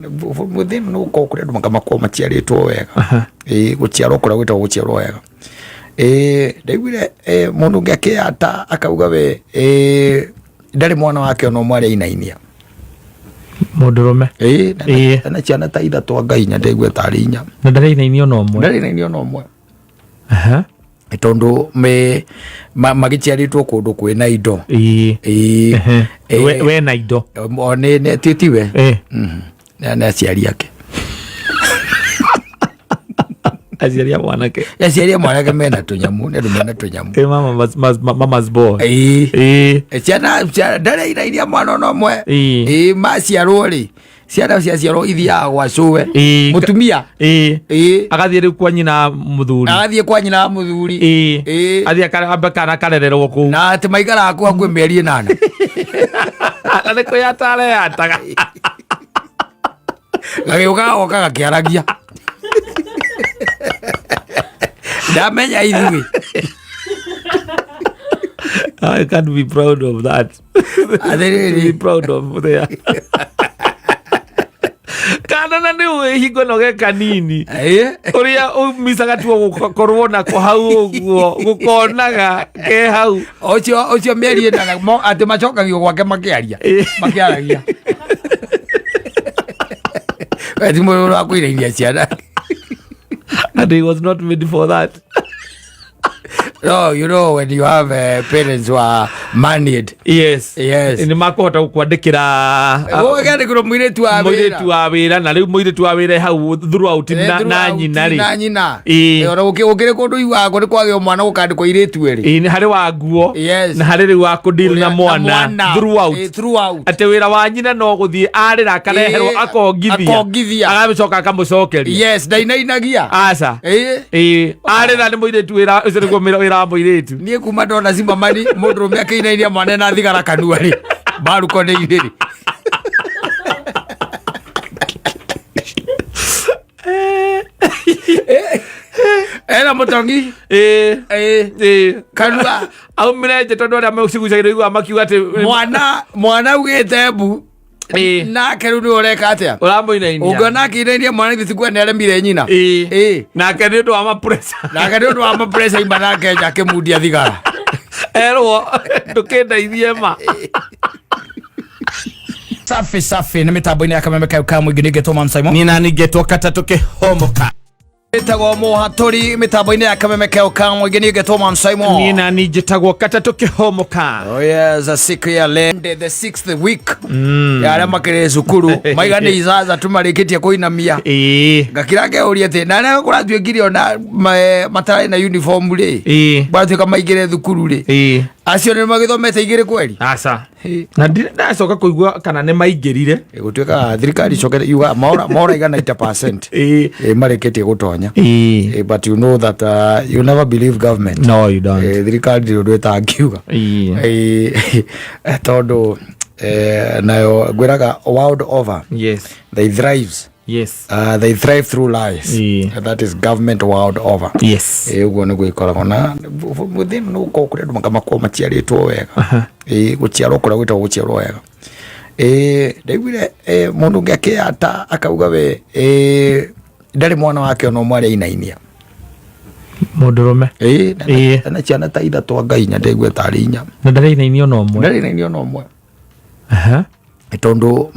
Mũthĩna nĩ gũkorwo kũrĩ andũ makoragwo maciarĩtwo wega. Ĩĩ, gũciarwo kũrĩa gwĩtagwo gũciarwo wega. Ĩĩ, ndaiguire mũndũ ũngĩ akĩyata akauga we ndarĩ mwana wake ona ũmwe arĩa ainainia. Mũndũrũme? Ĩĩ, na ciana ta ithatũ anga inya, ndaigua tarĩ inya. Na ndarĩ ainainia ona ũmwe? Ndarĩ ainainia ona ũmwe. Tondũ magĩciarĩtwo kũndũ kwĩna indo. Ĩĩ. We na indo. O nĩ ti tiwe. Nĩ aciari ake. Aciari a mwanake. Aciari a mwanake mena tũnyamũ, nĩ andũ mena tũnyamũ. Ĩ mama's boy. Ĩĩ. Ciana ndarĩ ainainia mwana ona ũmwe. Ĩĩ, maciarwo rĩ, ciana ciaciarwo ithiaga gwa cũwe. Mũtumia. Ĩĩ. Agathiĩ rĩu kwa nyina mũthuri. Agathiĩ kwa nyina mũthuri. Ĩĩ. Athiĩ ambe kana karererwo kũu. Na atĩ maikaraga kũu hakuhĩ mĩeri 8. Na nĩ kwĩyata areyataga. Gagĩũka goka gakĩaragia. Ndamenya ithuĩ. I can't be proud of that. Atĩrĩrĩ. Be proud of there. Kana na nĩ ũĩ hingo ĩno ge kanini. Ũrĩa ũmicaga tuo gũkorwo nako hau ũguo gũkonaga ke hau. Ũcio mĩeri 8 atĩ macokagio gwake makĩaria. Makĩaragia. We ti mũndũ wa kũirainia ciana. And he was not made for that. No, you know when you have parents who are married. Yes. Yes. Nĩ makũhota gũkwandĩkĩra Ũgakĩandĩkĩrwo mũirĩtu wa wĩra. Mũirĩtu wa wĩra, na rĩu mũirĩtu wa wĩra hau throughout na nyina rĩ. Na nyina. Ĩĩ. Ona gũkĩrĩ kũndũ iguaga nĩ kwagĩa mwana gũkandĩkwo irĩtu erĩ. Ĩĩ, nĩ harĩ wa nguo. Yes. Na harĩ rĩu wa kũdeal na Ũrĩa- mwana throughout. Ĩĩ, throughout. Atĩ wĩra wa nyina no gũthiĩ arĩra akareherwo Ĩĩ, akongithia. akongithia. Agagĩcoka akamũcokeria. Yes, ndainainagia. Aca. Ĩĩ. Ĩĩ, arĩra nĩ mũirĩtu wĩra ũcio nĩguo wĩra wa mũirĩtu. Niĩ kuma ndona cimamani mũndũrũme akĩinainia mwana na thigara kanua rĩ, mbaruko nĩ igĩrĩ. Ena mũtongi. Ĩĩ. Ĩĩ. Ĩĩ. Kanua. Aumire nje tondũ arĩa mecigucagĩrĩria igua makiuga atĩ Mwana augĩte mbu. Ĩĩ. Nake rĩu nĩwe ũreka atĩa? Ũramũinainia. Ũngĩona akĩinainia mwana ithuĩ tikuona nĩ aremire nyina. Ĩĩ. Ĩĩ. Nake nĩ ũndũ wa mapressure. Nake nĩ ũndũ wa mapressure ima nake nja akĩmundia thigara. Erwo ndũkĩndeithie ma. Safi safi nĩ mĩtambo-inĩ ya kameme kau ka mũingĩ nĩngetwo Man Simon. Niĩ nani ngetwo katatũ kĩhomoka. Ĩtagwo mũhatũri mĩtambo-inĩ ya kameme kau ka mũingĩ nĩngetwo Man Simon. Niĩ nani njĩtagwo katatũ kĩhomoka. Oh yes, siku ya leo the sixth week ya arĩa makĩrĩ cukuru maiga nĩ icaca tu marĩkĩtie kũinamia. Ĩĩ. Ngakira ngeuria atĩ na arĩa kũratuĩkire ona matarĩ na uniform rĩ, Ĩĩ. maratuĩka maingĩre thukuru rĩ, Ĩĩ. acio nĩ magĩthomete igĩrĩ kweri? Aca. Na ndirĩ ndacoka kũigua kana nĩ maingĩrire. Gũtuĩka thirikari icokete yuga mora igana 90% Ĩĩ. Marĩkĩtie gũtonya. Ĩĩ. But you know that you never believe government. No, you don't. Thirikari ndĩrĩ ũndũ ĩtangiuga. Ĩĩ. Tondũ nayo ngwĩraga world over Yes. they thrives. Yes. They thrive through lies. Ĩĩ. That is government world over. Yes. Ũguo nĩguo ĩkoragwo na mũthĩna nĩ gũkorwo kũrĩ andũ makoragwo maciarĩtwo wega. Ĩĩ, gũciarwo kũrĩa gwĩtagwo gũciarwo wega. Ĩĩ, ndaiguire mũndũ ũngĩ akĩyata akauga we ndarĩ mwana wake ona ũmwe arĩa ainainia. Mũndũrũme? Ĩĩ, Ĩĩ. na ciana ta ithatũ anga inya, ndaigua tarĩ inya. Na ndarĩ ainainia ona ũmwe? Ndarĩ ainainia ona ũmwe. Tondũ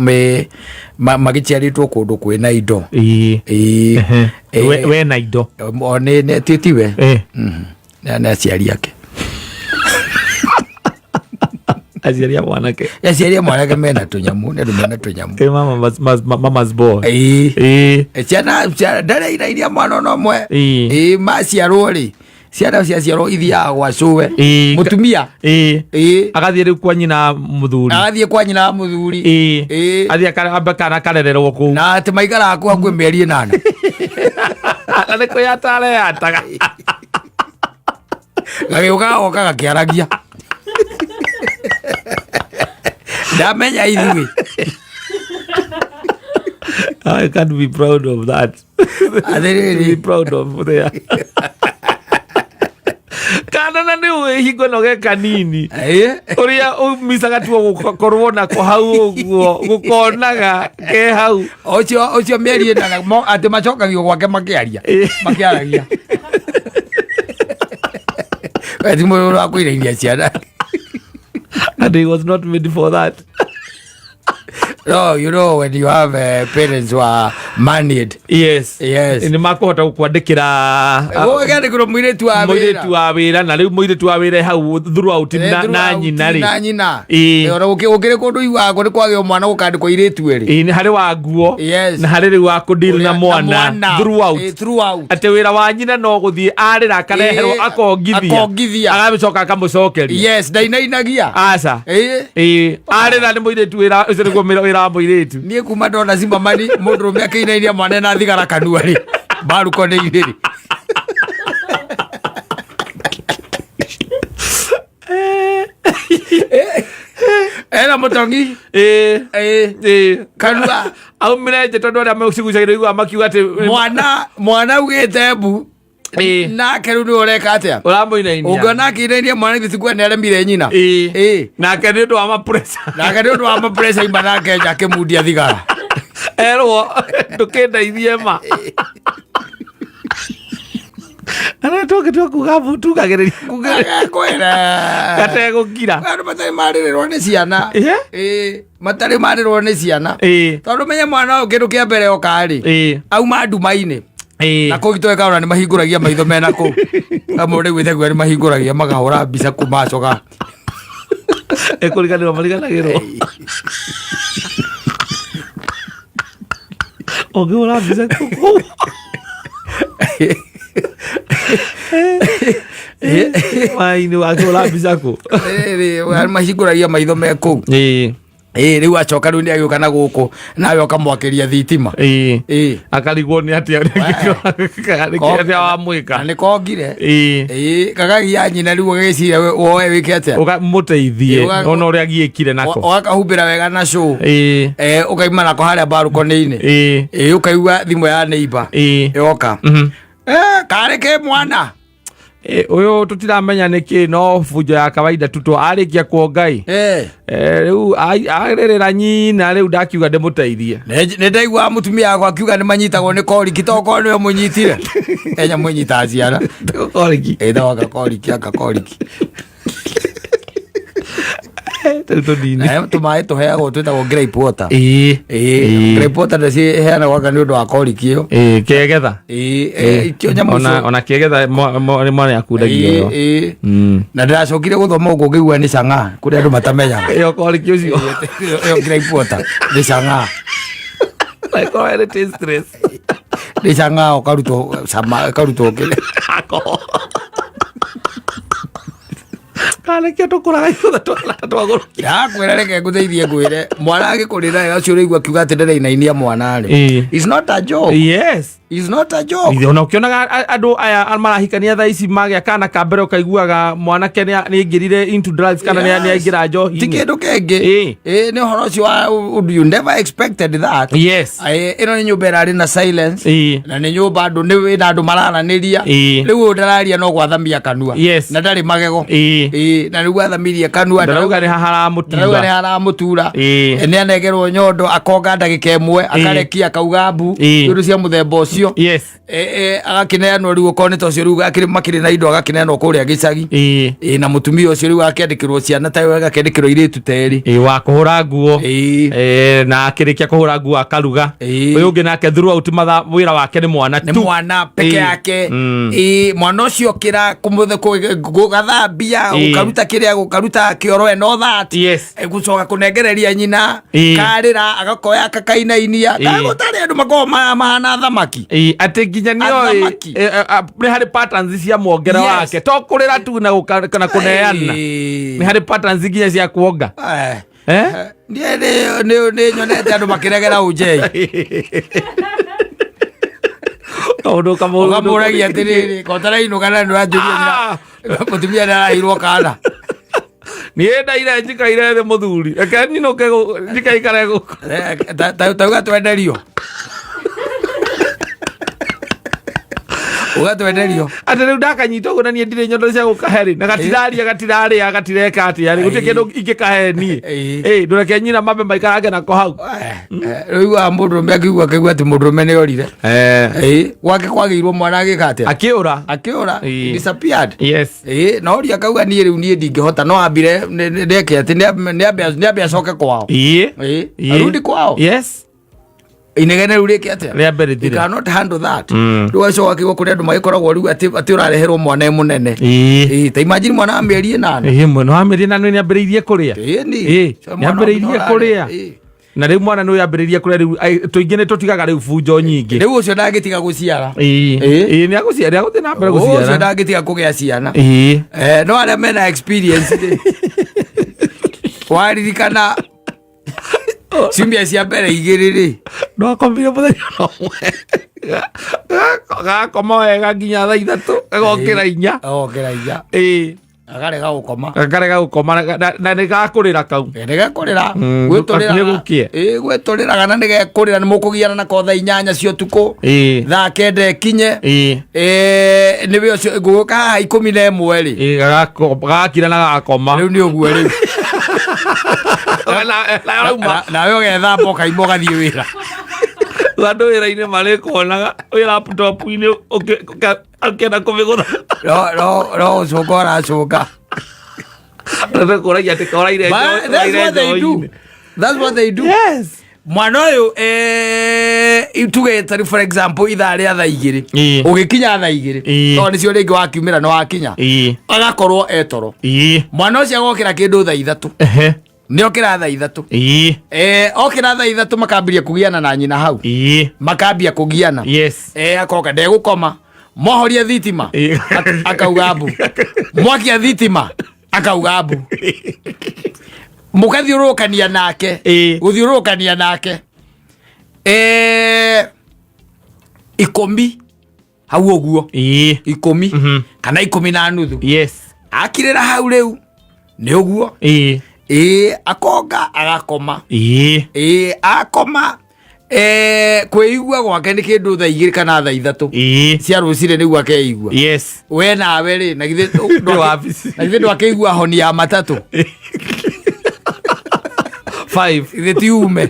magĩciarĩtwo kũndũ kwĩna indo. Ĩĩ. Ĩĩ. We na indo. O nĩ ti tiwe. Nĩ aciari ake. Aciari a mwanake. Aciari a mwanake mena tũnyamũ, nĩ andũ mena tũnyamũ. Ĩ mama's boy. Ĩĩ. Ĩĩ. Ciana ndarĩ ainainia mwana ona ũmwe. Ĩĩ. Ĩĩ, maciarwo rĩ, ciana ciaciarwo ithiaga gwa cũwe. Ĩĩ. Mũtumia. Ĩĩ. Ĩĩ. Agathiĩ rĩu kwa nyina mũthuri. Agathiĩ kwa nyina mũthuri. Ĩĩ. Ĩĩ. Athiĩ ambe kana karererwo kũu. Na atĩ maikaraga kũu hakuhĩ mĩeri 8. Na nĩ kwĩyata areyataga. Gagĩũka goka gakĩaragia. Ndamenya ithuĩ. I can't be proud of that. Atĩrĩrĩ. Be proud of there. Kana na nĩ ũĩ Rĩu hingo ĩno ge kanini ũrĩa ũmicaga tuo gũkorwo nako hau ũguo gũkonaga ke hau. Ũcio mĩeri ĩna atĩ macokagio gwake makĩaria, makĩaragia. We ti mũndũ wa kũinainia ciana. And he was not made for that. No, you know when you have parents who are married. Yes. Yes. Nĩ makũhota gũkwandĩkĩra Ũgakĩandĩkĩrwo mũirĩtu wa wĩra. Mũirĩtu wa wĩra, na rĩu mũirĩtu wa wĩra hau throughout na nyina rĩ. Na nyina. Ĩĩ. Ona gũkĩrĩ kũndũ iguaga nĩ kwagĩa mwana gũkandĩkwo irĩtu erĩ. Ĩĩ, nĩ harĩ wa nguo Yes. na harĩ rĩu wa kũdeal na mwana throughout. Ĩĩ, throughout. Atĩ wĩra wa nyina no gũthiĩ arĩra akareherwo Ĩĩ, akongithia. Akongithia. Agagĩcoka akamũcokeria. Yes, ndainainagia. Aca. Ĩĩ. Ĩĩ, arĩra nĩ mũirĩtu, wĩra ũcio nĩguo wĩra wa mũirĩtu. Niĩ kuma ndona cimamani mũndũrũme akĩinainia mwana na thigara kanua rĩ, mbaruko-inĩ rĩ. Ena mũtongi. Ĩĩ. Ĩĩ. Ĩĩ. Kanua. Aumire nje tondũ arĩa mecigucagĩrĩria igua makiuga atĩ mwana mwana augĩte mbu. Nake rĩu nĩwe ũreka atĩa? Ũramũinainia. Ũngĩona akĩinainia mwana ithe tikua nĩ aremire nyina. Ĩĩ. Ĩĩ. Nake nĩ ũndũ wa mapressure. Nake nĩ ũndũ wa mapressure ima nake nja akĩmundia thigara. Erwo ndũkĩndeithie ma. Arĩa tũngĩtua kuga mbu tugagĩrĩria kugĩrĩria. Kwĩra. Gategũkira. Andũ matarĩ marĩrĩrwo nĩ ciana. Ĩĩ. Ĩĩ, matarĩ marĩrwo nĩ ciana. Ĩĩ. Tondũ menye mwana ũyũ kĩndũ kĩa mbere oka rĩ. Ĩĩ. Auma nduma-inĩ. Ĩĩ. Na kũu itweka ona nĩ mahingũragia maitho mena kũu. Amwe rĩu ĩthegua nĩ mahingũragia makahũra mbica kuma coka. Ĩkũriganĩrwo mariganagĩrwo. Ũngĩhũra mbica kũu. Wai-inĩ wakĩhũra mbica kũ. Rĩrĩ, mahingũragia maitho me kũu. Ĩĩ. Ĩĩ, rĩu acoka rĩu nĩ agĩũka na gũkũ nawe ũkamwakĩria thitima. Ĩĩ. Ĩĩ. Akarigwo nĩ atĩa atĩa wamwĩka. Na nĩ kongire. Ĩĩ. Ĩĩ, kagagia nyina rĩu ũgagĩciria woe wĩke atĩa? Ũkamũteithie Ĩĩ, ona ũrĩa agiĩkire nako. Ũgakahumbĩra wega na cũ. Ĩĩ. Ũkaima nako harĩa mbarũkoni-inĩ. Ĩĩ. Ĩĩ, ũkaigua thimũ ya neighbor. Ĩĩ. Yoka. Karĩ ke mwana. Ũyũ tũtiramenya nĩkĩ no bunjo ya kawaida tu to arĩkia kuonga ĩ. Rĩu arĩrĩra nyina rĩu ndakiuga ndĩmũteithie. Nĩ ndaigua mũtumia wakwa akiuga nĩ manyitagwo nĩ koriki to korwo nĩwe mũnyitire. Enya mũnyitaga ciana. Koriki. Ĩtagwo gakoriki aka koriki. Rĩu tũnini. Tũmaĩ tũheagwo twĩtagwo grape water. Ĩĩ. Ĩĩ, grape water nĩciheanagwo anga nĩ ũndũ wa koriki ĩyo. Ĩĩ, kĩegetha. Ĩĩ, ikĩo nyamũ Ona icio. ona kĩegetha mwana akundagia Ĩĩ, ĩyo. ĩĩ. Na ndĩracokire gũthoma ũguo ngĩigua nĩ cang'aa kũrĩa andũ matamenyaga. Ĩyo koriki ũcio. Ĩyo grape water nĩ cang'aa. Ĩkorwo ĩrĩ tasteless. Nĩ cang'aa ũkarutwo cama ũkarutwo kĩrĩa. Alcohol. Kana kĩo tũkũraga ithuothe twana twagũrũkia. Ndakwĩra reke ngũteithie ngwĩre mwana agĩkũrĩra wega ũcio ũraigua akiuga atĩ ndĩrainainia mwana rĩ. Ĩĩ. It's not a joke. Yes. It's not a joke. Ithe ona ũkĩonaga andũ aya marahikania thaa ici magĩa kana ka mbere ũkaiguaga mwanake nĩ aingĩrire into drugs kana nĩ aingĩra Ti njohi-inĩ. kĩndũ kĩngĩ. Ĩĩ. Ĩĩ, nĩ ũhoro ũcio wa you never expected that. Yes. Ĩĩ, ĩno nĩ nyũmba ĩrarĩ na silence. Ĩĩ. Na nĩ nyũmba andũ nĩ wĩna andũ mararanĩria. Ĩĩ. Rĩu ũyũ ndararia no gwathamia kanua. Yes. Na ndarĩ magego. Ĩĩ. Ĩĩ, na rĩu athamirie kanua. Ndarauga nĩ haha Ndarauga nĩ haramũtura. haramũtura. Ĩĩ. Nĩ anengerwo nyondo akonga ndagĩka ĩmwe akarekia akauga mbu. Ĩĩ. Indo cia mũthemba ũcio. Yes. Agakĩneanwo rĩu okorwo nĩ ta ũcio rĩu makĩrĩ na indo agakĩneanwo kũrĩa gĩcagi. Ĩĩ. Ĩĩ, na mũtumia ũcio rĩu akĩandĩkĩrwo ciana ta agakĩandĩkĩrwo airĩtu ta erĩ. Ĩĩ, wa kũhũra nguo. Ĩĩ. Ĩĩ, na akĩrĩkia kũhũra nguo akaruga. Ĩĩ. Ũyũ ũngĩ nake throughout mathaa wĩra wake nĩ mwana Nĩ tu. mwana peke Ĩĩ. yake. Ĩĩ, mwana ũcio kĩra gũgathambia, Ĩĩ. gũkaruta kĩrĩa, gũkaruta kĩoro and all that. Yes. Gũcoka kũnengereria nyina, Ĩĩ. karĩra, agakoya akakainainia. Ĩĩ. Gũtarĩ andũ makoragwo mahana thamaki. Ĩĩ, atĩ nginya nĩoĩ Athamaki. nĩ harĩ patterns cia muongere Yes. wake to kũrĩra tu na kana kũneana. Ĩĩ. Nĩ harĩ patterns nginya cia kuonga. Eh. Niĩ nĩ nyonete andũ makĩregera ũnjei. Kaũndũ Ũkamũragia atĩrĩrĩ, ko ũtarainũka na nĩũranjũria Ah! mũtumia nĩarahirwo kana. Niĩ ndaire njikaire thĩ mũthuri. Reke nyinũke njikaikare gũkũ. Tauga twenderio. Ũgatwenderio. Atĩ rĩu ndakanyita ũguo na niĩ ndirĩ nyondo cia gũkahe rĩ, na gatiraria, gatirarĩa, gatireka atĩa rĩ, gũtirĩ kĩndũ ingĩkahe niĩ. Ĩ, ndũreke nyina mambe maikarange nako hau. Rĩu wa mũndũrũme akiugua, akĩigua atĩ mũndũrũme nĩ orire. Gwake kwagĩirwo mwana agĩka atĩa? Akĩũra. Akĩũra. Disappeared. Yes. Ĩ, na oria akauga niĩ rĩu niĩ ndingĩhota, no ambire nĩeke atĩ nĩambe acoke kwao. Arudi kwao. Yes. Inegene rĩu rĩke atĩa? Rĩa mbere You rĩthire. cannot handle that. Rĩu acio wakigwo kũrĩ andũ magĩkoragwo rĩu atĩ ũrareherwo mwana e mũnene. Ĩ, ta imagine mwana wa mĩeri 8. Ĩ, mwena wa mĩeri 8 nĩambĩrĩirie kũrĩa. Ĩ, ni. Ĩ, So, mwana nĩambĩrĩirie ũrarĩa. kũrĩa. Ĩ. Na rĩu mwana nĩ yambĩrĩirie kũrĩa rĩu tũingĩ nĩ tũtigaga rĩu bunjo nyingĩ. Rĩu ũcio ndangĩtiga gũciara. Ĩ. Ĩ, nĩ agũciara, nĩ agũthiĩ na mbere Ũcio gũciara. ndangĩtiga kũgĩa ciana. No arĩa mena experience rĩ, waririkana ciumia cia mbere 2 rĩ, No akomire mũthenya ona ũmwe. Gakoma wega nginya thaa 3, gagokĩra 4. Gagokĩra 4. Akarega gũkoma. Akarega gũkoma na nĩ gakũrĩra kau. Nĩ gekũrĩra. Gwĩtũrĩra. Nĩ gũkĩe. Gwĩtũrĩraga na nĩ gekũrĩra, nĩ mũkũgiana nako thaa 8 cia ũtukũ. Thaa 9 ĩkinye. Nĩwe ũcio ngũgũka haha 11 rĩ. Gagakira na gagakoma. Rĩu nĩ ũguo rĩu. Na rauma. Nawe ũgethamba ũkaima ũgathiĩ wĩra. Andũ wĩra-inĩ marĩkuonaga wĩ laptop-inĩ ũkĩenda kũmĩgũtha. No ũcũnga ũracũnga. Nĩkũragia atĩ koraire But that's what they do. That's what they do. Yes. Mwana ũyũ, tuge tarĩ for example ithaa rĩa thaa 2. Ũgĩkinya thaa 2. Tondũ nĩcio rĩngĩ wakiumĩra nĩ wakinya. Agakorwo e toro. Mwana ũcio agokĩra kĩndũ thaa 3. Nĩ okĩra thaa 3. Okĩra thaa 3 makambĩrĩria kũgiana na nyina hau. Makambia kũgiana. Yes. Akoka ndegũkoma. Mwahoria thitima. Akauga mbu. Mwakia thitima. Akauga mbu. Mũkathiũrũrũkania nake. Gũthiũrũrũkania nake. 10 hau ũguo. 10 kana 10:30. Yes. Akirĩra hau rĩu nĩ ũguo. Akonga agakoma. Akoma. Kwĩigua gwake nĩ kĩndũ thaa 2 kana thaa 3. Cia rũcinĩ nĩguo akeigua. Yes. We nawe rĩ, na githĩ Nĩ wabici. na githĩ ndwakĩigua honi ya matatũ? 5. Githĩ ti ume?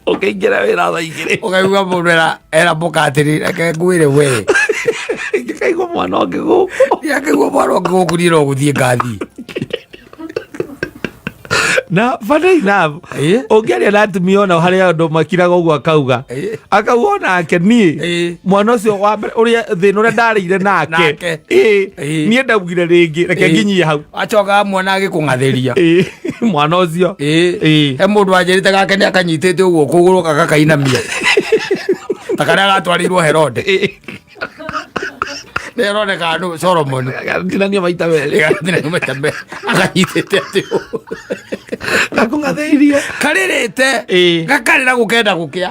Ũkĩingĩra wĩra thaa 2. Ũkaigua mũndũ era mũka atĩrĩ, reke ngwĩre we. Ngĩkaigua mwana ũngĩ gũkũ. Ngĩkaigua mwana ũngĩ gũkũ niĩ no gũthiĩ ngathiĩ. Na funny enough, ũngĩaria na atumia ona harĩ andũ makiraga ũguo akauga. Akauga onake niĩ, mwana ũcio wa mbere, ũrĩa thĩna ũrĩa ndarĩire nake. Nake. Niĩ ndaugire rĩngĩ, reke nginyie hau. Acokaga mwana agĩkũng'athĩria. Mwana ũcio. He mũndũ wanjĩrĩte gake nĩ akanyitĩte ũguo kũgũrũ gagakainamia. Ta karĩa gatwarĩirwo Herode. Nĩ aroneka nũ Solomon. Agatinanio maita merĩ. Agatinanio maita merĩ. Akanyitĩte atĩ ũũ. Gakũng'athĩirie. Karĩrĩte. Gakarĩra gũkenda gũkĩa.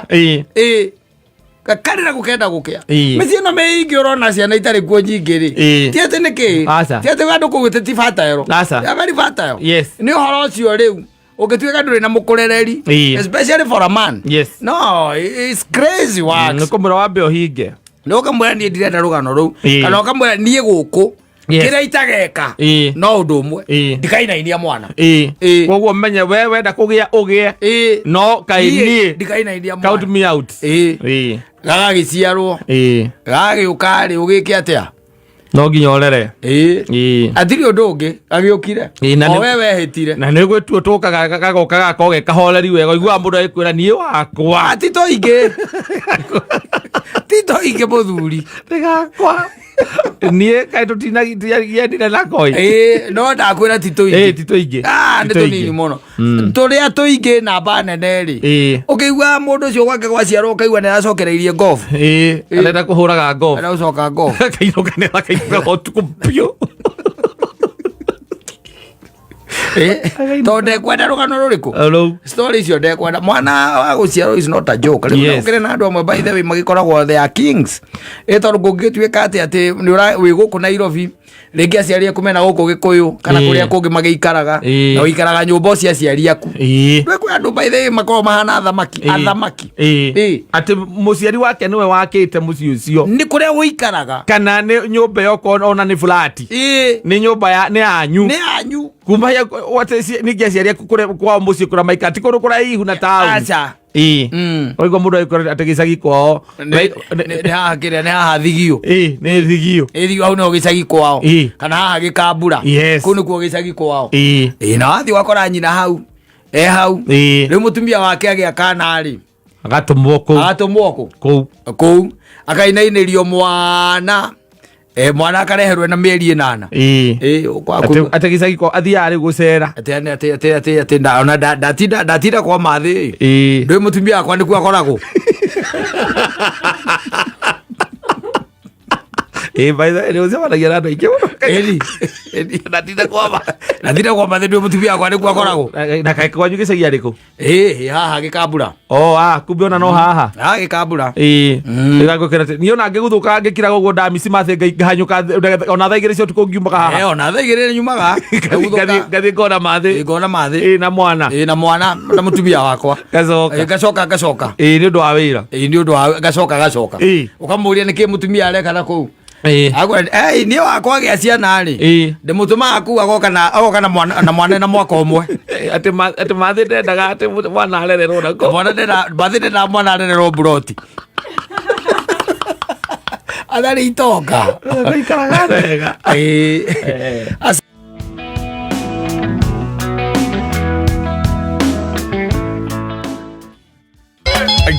Gakarĩra gũkenda gũkĩa. Mĩciĩ ĩno mĩingĩ ũrona ciana itarĩ kuo nyingĩ rĩ. Ti atĩ nĩ kĩ? Aca. Ti atĩ andũ kũu ti fertile. Aca. They are very fertile. Yes. Nĩ ũhoro ũcio rĩu. Ũngĩtuĩka ndũrĩ na mũkũrereri. Especially for a man. Yes. No, it's crazy works. Nĩ kũmwĩra wambe ũhinge. Nĩ ũkamwĩra niĩ ndirenda rũgano rũu. Kana ũkamwĩra niĩ gũkũ. Kĩrĩa itageka. No ũndũ ũmwe. Ndikainainia mwana. Koguo menye we wenda kũgĩa ũgĩe. No kaĩ Niĩ niĩ. ndikainainia mwana. Count me out. Gagagĩciarwo. Gagagĩũka rĩ, ũgĩke atĩa? No nginya ũrere. Hatirĩ ũndũ ũngĩ, gagĩũkire. Na O nĩ we wehĩtire. Na nĩ gwĩtuo tũkaga gagoka gakorwo ge kahoreri wega, ũiguaga mũndũ agĩkwĩra niĩ wakwa. Ti tũingĩ. Ti tũingĩ mũthuri. Nĩ gakwa. Niĩ kaĩ tũtinagĩendire nako ĩ. No ndakwĩra ti tũingĩ. Ti tũingĩ. Nĩ Ti tũingĩ. tũnini mũno. Tũrĩa tũingĩ namba nene rĩ. Ũkĩigua mũndũ ũcio gwake gwaciarwo ũkaigua nĩ aracokereirie golf. Arenda kũhũraga golf. Arenda gũcoka golf. Akainũka nĩ akainũka ũtukũ biũ. Tondũ ndekwenda rũgano rũrĩkũ? Rũu. Story icio ndekwenda. Mwana wa gũciarwo is not a joke. Rĩu ũkĩrĩ na andũ amwe by the way magĩkoragwo they are kings. Tondũ kũngĩtuĩka atĩ nĩ wĩ gũkũ Nairobi, Rĩngĩ aciari aku mena gũkũ Gĩkũyũ kana kũrĩa kũngĩ magĩikaraga, na ũikaraga nyũmba cia aciari aku. Rĩu kwĩ andũ, by the way, makoragwo mahana athamaki, athamaki. Atĩ mũciari wake nĩwe wakĩte mũciĩ ũcio. Nĩ kũrĩa ũikaraga. Kana nĩ nyũmba ĩyo okorwo ona nĩ flat, nĩ nyũmba ya nĩ yanyu. Nĩ yanyu. Kuma ningĩ aciari aku kũrĩa kwao mũciĩ kũrĩa maikara ti kũndũ kũraihu na taũni. Aca. Waigua mũndũ agĩkwĩra atĩ gĩcagi kwao Nĩ haha kĩrĩa, nĩ haha Thigio. Ĩĩ, nĩ Thigio. Ĩ, Thigio hau nĩho gĩcagi kwao. Kana haha Gĩkambura. Kũu nĩkuo gĩcagi kwao. Ĩ, na wathiĩ ũgakora nyina hau e hau. Rĩu mũtumia wake agĩa kana rĩ, Agatũmwo kũu. Agatũmwo kũ? Kũu. Kũu akainainĩrio mwana, mwana akareherwo na mĩeri 8. Ĩ, Atĩ gĩcagi kwao athiaga rĩu gũcera. Atĩ atĩ atĩ atĩ atĩ ona ndatinda kwa mathĩ. Ndũĩ mũtumia wakwa nĩkuo akoragwo. Ĩĩ, by the way, nĩ ũcemanagia na andũ aingĩ mũno. Ĩni. Ndatinda kwa ma Ndatinda kwa mathĩ, ndũĩ mũtumia wakwa nĩkuo akoragwo. Na kaĩ kwanyu gĩcagi arĩ kũ? Ĩ, haha Gĩkambura. Oh, ah, kumbe ona no haha. Haha Gĩkambura. Ĩĩ. Ĩgagwĩkĩra atĩ niĩ ona ngĩguthũka ngĩkiraga ũguo ndamici mathĩ ngahanyũka ona thaa 2 cia ũtukũ ngiumaga haha. Ona thaa 2 nyumaga. Ngathiĩ ngona mathĩ. Ngona mathĩ. Ĩĩ, na mwana. Ĩ, na mwana na mũtumia wakwa. Ngacoka. Ĩ, ngacoka ngacoka. Ĩĩ, nĩ ũndũ wa wĩra. Ĩ, nĩ ũndũ wa ngacoka ngacoka. Ũkamũria nĩkĩ mũtumia areka na kũu. Akwĩra, "Ei, niĩ wakwa agĩa ciana rĩ, ndĩmũtũmaga kũu agoka na agoka na mwana na mwana na mwaka ũmwe." Atĩ mathĩ ndendaga atĩ mwana arererwo na kũu. Mwana ndenda mathĩ ndenda mwana arererwo mburoti atarĩ itonga. Gaikaraga wega. Ĩĩ.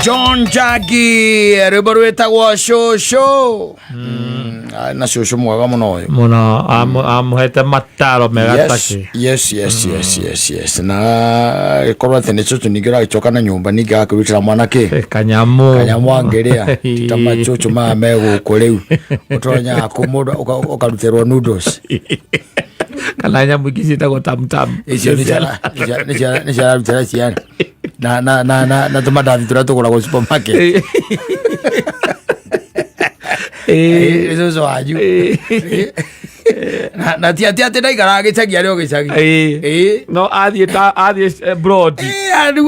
John Jagi, rwĩmbo rwĩtagwo Cũcũ. Na cũcũ mwega mũno ũyũ. Mũno amũhete mataro mega. Yes, Takĩ. yes, na ĩkorwo atĩ nĩ cũcũ ningĩ ũragĩcoka na nyũmba, ningĩ agakĩrutĩra mwana kĩ? Kanyamũ. Kanyamũ angĩrĩa. Ti ta macũcũ maya me gũkũ rĩu ũtonyaga kũ mũndũ ũkarutĩrwo noodles. Kana nyamũ ingĩ ciĩtagwo tamtam. Icio nĩ ciararutĩra ciana na tũmandathi tũrĩa tũgũragwo supermarket. Nĩ cũcũ wanyu. Na ti atĩ atĩ ndaikaraga gĩcagi arĩ o gĩcagi. No athiĩ ta athiĩ broti. Rĩu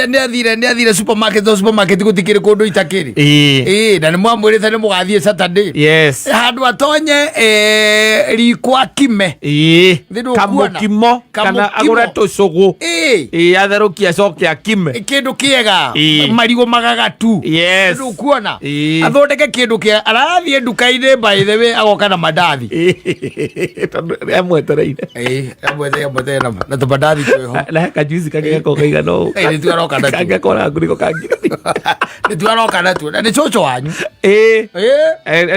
nĩ athire supermarket, o supermarket gũtikĩrĩ kũndũ itakĩrĩ. Ĩĩ, na nĩ mwamwĩrĩte nĩ mũgathiĩ Saturday. Handũ atonye riko akime. Thĩ ndũkuona. Kamũkimo kana Kamũkimo. agũre tũcũgũ. Ĩĩ, atherũkie acoke akime. Kĩndũ kĩega. Marigũ magagatu. Ndũkuona. Athondeke kĩndũ kĩa arathiĩ nduka-inĩ, by the way, agoka na mandathi. Tondũ amwetereire. Ĩĩ, amwete na tũmandathi twĩho. Na he kajuici kangĩ gakorwo kaigana ũũ. Ĩĩ, nĩtuo aroka natuo. Kangĩkorwo na ngunĩko kangĩ. Nĩtuo aroka natuo na nĩ cũcũ wanyu.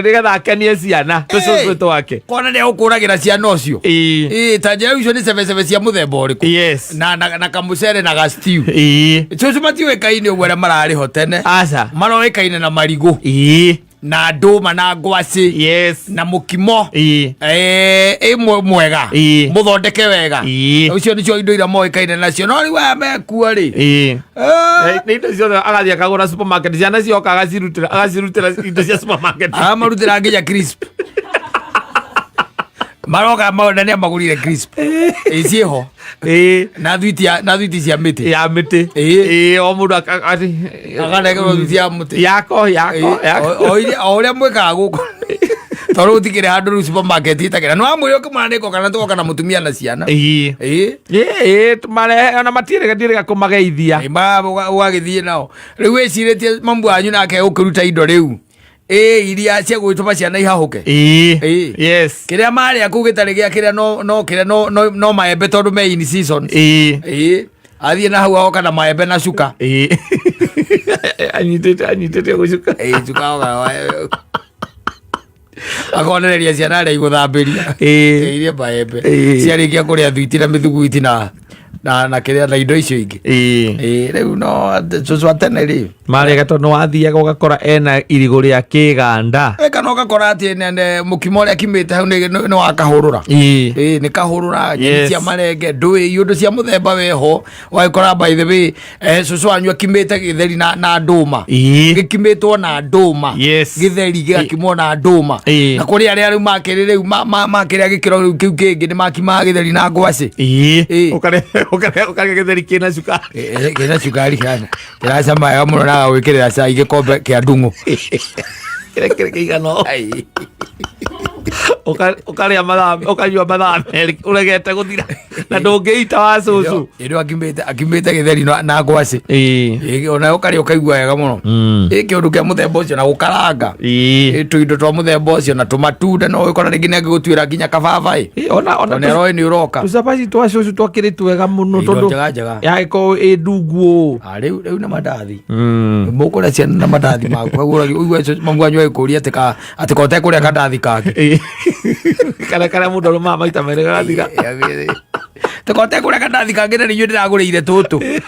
Nĩgetha akenie ciana tũcũcũ twake. Kona nĩ agũkũragĩra ciana ũcio. Ĩĩ, ta njĩra icio nĩ cebecebe cia mũthemba ũrĩkũ? Na kamũcere na ga stew. Cũcũ matiũĩkaine ũguo arĩa mararĩ ho tene. Aca. Maroĩkaine na marigũ na ndũma na ngwacĩ na mũkimo. Ĩ mwega. Mũthondeke wega. Ũcio nĩcio indo iria moĩkaine nacio, no rĩu aya mekuo rĩ, Nĩ indo ciothe agathiĩ akagũra supermarket, ciana cioka agacirutĩra indo cia supermarket. Aramarutĩra nginya crisp, maroka na nĩ amagũrire crisp. Ĩ, ciĩho. Na thwiti cia mĩtĩ. Ya mĩtĩ. Ĩĩ, o mũndũ Akanengerwo thwiti ya mũtĩ. Yako yako. Yako. O ũrĩa mwĩkaga gũkũ, tondũ gũtikĩrĩ handũ rĩu supermarket ĩtakĩra nĩ wamwĩra ũkĩmwana nĩko kana tũgoka na mũtumia na ciana. Ĩĩ, marehe ona matiĩrĩga ndiĩrĩga kũmageithia. Ũgagĩthiĩ nao rĩu wĩcirĩtie mamu wanyu nake ũkĩruta indo rĩu iria cia gwĩtũma ciana ihahũke. Kĩrĩa marĩa kũu gĩtarĩ gĩa kĩrĩa no kĩrĩa no maembe tondũ me in season. Athiĩ na hau agoka na maembe na cuka. Anyitĩte gũcuka. Ĩĩ, cuka oka akonereria ciana arĩa igũthambĩria. Iria maembe. Ciarĩkia kũrĩa thwiti na mĩthuguiti na Na kĩrĩa na indo icio ingĩ. Ĩĩ, rĩu no cũcũ wa tene rĩ. Marĩaga tondũ nĩwathiaga ũgakora ena irigũ rĩa kĩganda. Ĩ, kana ũgakora atĩ mũkimo ũrĩa akimĩte hau nĩ wakahũrũra. Ĩĩ, nĩ kahũrũra, nyeni cia marenge, ndũĩ, iũndũ cia mũthemba weho. Ũgagĩkora by the way, cũcũ wanyu akimĩte gĩtheri na ndũma. Gĩkimĩtwo na ndũma. Gĩtheri gĩgakimwo na ndũma. Na kũrĩ arĩa rĩu makĩrĩ rĩu makĩrĩa gĩkĩro rĩu kĩu kĩngĩ nĩ makimaga gĩtheri na ngwacĩ. Ũkarĩa gĩtheri kĩna cukari. Kĩna cukari kĩracama wega mũno na agagwĩkĩrĩra cai gĩkombe kĩa ndung'u. Kĩrĩa kĩrĩ kĩigana ũũ. Ũkarĩa mathaa, ũkanyua mathaa merĩ ũregete gũthira na ndũngĩita wa cũcũ. Ĩndĩ akimĩte gĩtheri na ngwacĩ. Ĩĩ, ona ũkarĩa ũkaigua wega mũno. Ĩĩ, kĩũndũ kĩa mũthemba ũcio na gũkaranga. Ĩĩ, tũindo twa mũthemba ũcio na tũmatunda no ũgĩkora rĩngĩ nĩ angĩgũtuĩra nginya kababaĩ. Ona Tondũ nĩ aroĩ nĩ ũroka. Tũcabaci twa cũcũ twakĩrĩ twega mũno Indo tondũ njega njega. yagĩkorwo ĩ ndungu ũũ. Rĩu nĩ mandathi. Mũkũrĩa ciana na mandathi maku. Ũigue mamu wanyu agĩkũria atĩ atĩ ko ũtekũrĩa kandathi kangĩ. Kana karĩa mũndũ arũmaga maita merĩ gagathira. Atĩ ko ũtekũrĩa kandathi kangĩ na nĩ inyuĩ ndĩragũrĩire tũtũ.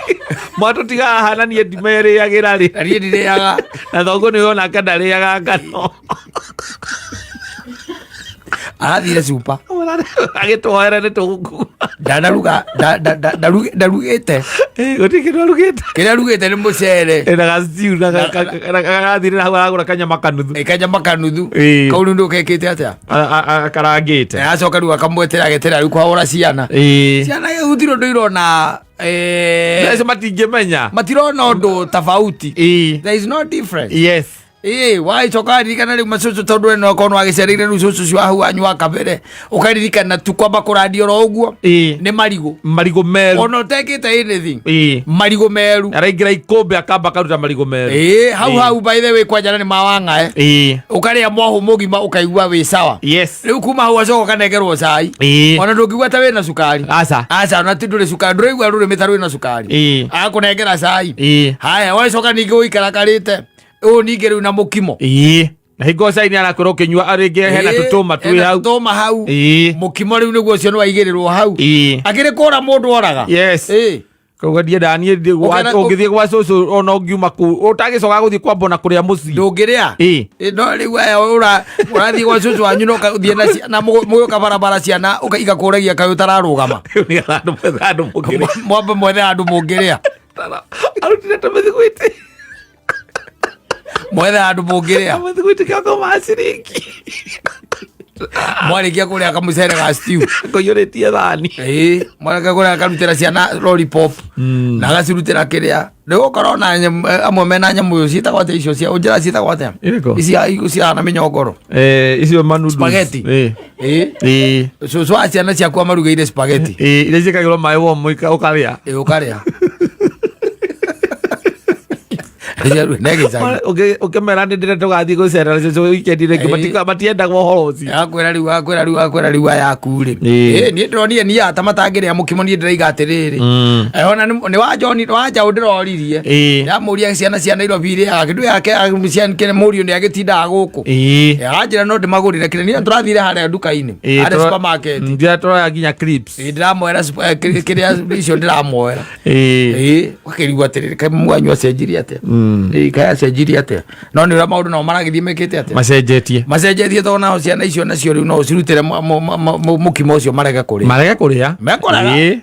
Mwatũtiga haha na niĩ ndimerĩagĩra rĩ. Na niĩ ndirĩaga. Na thoguo nĩwe onake ndarĩaga ngano. Arathire cupa. Agĩtwoere nĩ tũgũkua. Ndanaruga, ndarugĩte. Gũtirĩ kĩndũ arugĩte. Kĩrĩa arugĩte nĩ mũcere. Na ga stew na garathire hau aragũra kanyama kanuthu. Kanyama kanuthu. Kau rĩu ndũkekĩte atĩa? Akarangĩte. Acoka rĩu akamwetera agetera rĩu kwahũra ciana. Ciana gũtirĩ ũndũ irona. Acio matingĩmenya. Matirona ũndũ tofauti. There is no difference. Ĩĩ, wacoka ririkana rĩu macũcũ tondũ we no korwo nĩwagĩcereire rĩu cũcũ ũcio wa hau wanyu wa kabere ũkaririkana tu kwamba kũrandia oro ũguo. Nĩ marigũ. Marigũ meru. Ona ũtekĩte anything. Marigũ meru. Araingĩra ikũmbĩ akamba akaruta marigũ meru. Ĩĩ, hau hau by the way kwanja na nĩ ma wang'ae. Ũkarĩa mwahũ mũgima ũkaigua wĩ sawa. Rĩu kuma hau acoka ũkanengerwo cai. Ona ndũngĩigua ta wĩna cukari. Aca. Aca, ona ti ndũrĩ cukari, ndũraigua rũrĩmĩ ta rwĩna cukari. Agakũnengera cai. Haya, wacoka ningĩ ũgũikara karĩte. Ũyũ ningĩ rĩu na mũkimo. Na hingo cai nĩ arakwĩra ũkĩnyua rĩngĩ hena tũtũma twĩ Hena hau. tũtũma hau. Mũkimo rĩu nĩguo ũcio nĩwaigĩrĩrwo hau. Akĩrĩ kũra mũndũ oraga. Koguo ndiendaga niĩ ũngĩthiĩ gwa cũcũ ona ũngiuma kũu ũtagĩcoka gũthiĩ kwamba ona kũrĩa mũciĩ. Ndũngĩrĩa? No rĩu aya ũrathiĩ gwa cũcũ wanyu na ũthiĩ na ciana, mũgĩũka barabara ciana igakũragia kaĩ ũtararũgama. Rĩu nĩ handũ mwethe handũ mũngĩrĩa. Mwambe mwethe handũ mũngĩrĩa. Arutire tũmĩthiguiti. Mwethe handũ mũngĩrĩa. Kamĩthiguiti kĩoko ma ciringi. Mwarĩkia kũrĩa kamũcere ga stew. Kũiyũrĩtie thani. Mwarĩkia kũrĩa akarutĩra ciana lollipop. Na agacirutĩra kĩrĩa. Rĩu ũkorwo na amwe mena nyamũ ciĩtagwo atĩa icio cia, ũnjĩra ciĩtagwo atĩa? Irĩkũ? Ici cihana mĩnyongoro. Icio manudu. Spaghetti. Cũcũ wa ciana ciaku amarugĩire spaghetti. Iria ciĩkagĩrwo maĩ warm ũkarĩa. Ũkarĩa. Ũkĩmera nĩ ndĩrenda tũgathiĩ gũcera cũcũ weekend rĩngĩ, matiendaga ũhoro ũcio. Akwĩra rĩu, akwĩra rĩu, akwĩra rĩu aya aku rĩ. Niĩ ndĩronire niĩ ata matangĩrĩa mũkimo, niĩ ndĩraiga atĩrĩrĩ. Ona nĩ wa John, nĩ wa Njaũ ndĩroririe. Ndamũria ciana cia Nairobi irĩaga kĩndũ yake, ciana kĩrĩa mũriũ nĩ agĩtindaga gũkũ. Anjĩra no ndĩmagũrĩre kĩrĩa. Niĩ tũrathire harĩa nduka-inĩ, harĩa supermarket. Ndĩra tũroya nginya clips. Ndĩramoera kĩrĩa icio ndĩramoera. Ũkĩrigwo atĩrĩrĩ, kaĩ mwanyu acenjirie atĩa? Kaĩ acenjirie atĩa? No nĩ ũrĩa maũndũ nao maragĩthiĩ mekĩte atĩa? Macenjetie. Macenjetie tondũ nao ciana icio nacio rĩu no ũcirutĩre mũkimo ũcio marege kũrĩa. Marege kũrĩa? Mekũrega.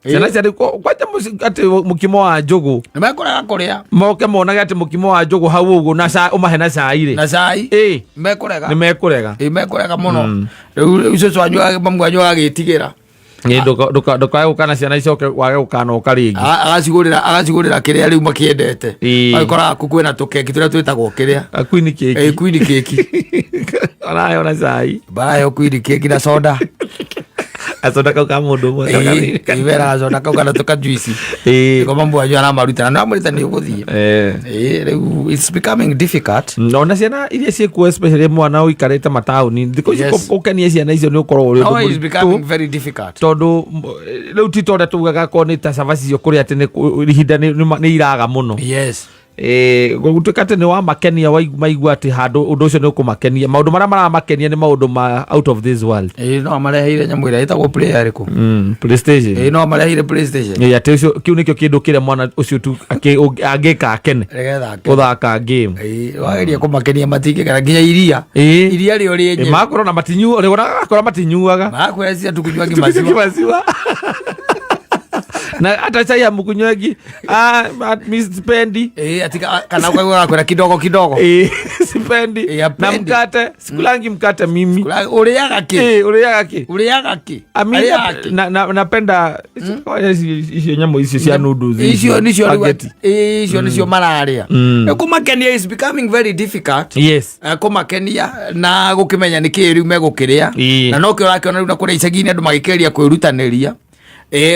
Ciana cia rĩu, kwanja atĩ mũkimo wa njũgũ. Nĩ mekũrega kũrĩa. Moke monage atĩ mũkimo wa njũgũ hau ũguo na ũmahe na cai rĩ. Na cai. Mekũrega. Nĩ mekũrega. Mekũrega mũno. Rĩu cũcũ wanyu mamu wanyu agagĩtigĩra. Ndũkae gũka na ciana icoke wage gũkanoka rĩngĩ. Agacigũrĩra kĩrĩa rĩu makĩendete. Agĩkora aku kwĩna tũkeki tũrĩa twĩtagwo kĩrĩa. Queen cake. Queen cake. Araheo na cai. Baraheo queen cake na soda. Gacoda kau ka mũndũ ũmwe. Wera gacoda kau kana tũka juice. Nĩko mamu wanyu aramaruta na amwĩrĩte nĩ ũgũthiĩ. Rĩu it's becoming difficult. Ona ciana iria ciĩkuo especially mwana ũikarĩte mataũni, thikũ ici ũkenie ciana icio nĩ ũkoragwo ũrĩ ũndũ No, it's mũritũ. becoming very difficult. Tondũ, rĩu ti ta ũrĩa tugaga akorwo nĩ ta cabaci icio kũrĩa atĩ nĩ ihinda nĩ iraga mũno. Gũtuĩka atĩ nĩ wamakenia, maigua atĩ handũ ũndũ ũcio nĩ ũkũmakenia, maũndũ marĩa maramakenia nĩ maũndũ ma out of this world. Ĩĩ, no mareheire nyamũ ĩrĩa ĩtagwo player ĩrĩkũ? PlayStation. Ĩĩ, no mareheire PlayStation. Ĩĩ, atĩ ũcio kĩu nĩkĩo kĩndũ kĩrĩa mwana ũcio tu angĩka akene. Nĩgetha akene. Gũthaka game. Ĩĩ, wageria kũmakenia matingĩkena, nginya iria. Iria rĩo rĩenyewe. Makorwo na matinyu rĩu matinyuaga. Marakwĩra cia tukunywangi maziwa. Maziwa na hata chai hamkunywangi. Ah, mi sipendi. Ĩĩ, ati kana ũkaigua gakwĩra kidogo kidogo. Ĩĩ, sipendi. Ĩĩ, na hapendi. mkate, sikulangi mkate mimi. Ũrĩaga kĩ? Ĩĩ, ũrĩaga kĩ? Ũrĩaga kĩ? Ami Arĩaga kĩ? napenda icio nyamũ icio cia noodles. Icio nicio rĩu spaghetti. Ĩĩ, icio nicio mararĩa. Kũmakenia is becoming very difficult. Kũmakenia na gũkĩmenya nĩ kĩĩ rĩu megũkĩrĩa. Na nokĩo ũrakĩona rĩu na kũrĩa icagi-inĩ andũ magĩkĩgeria kwĩrutanĩria.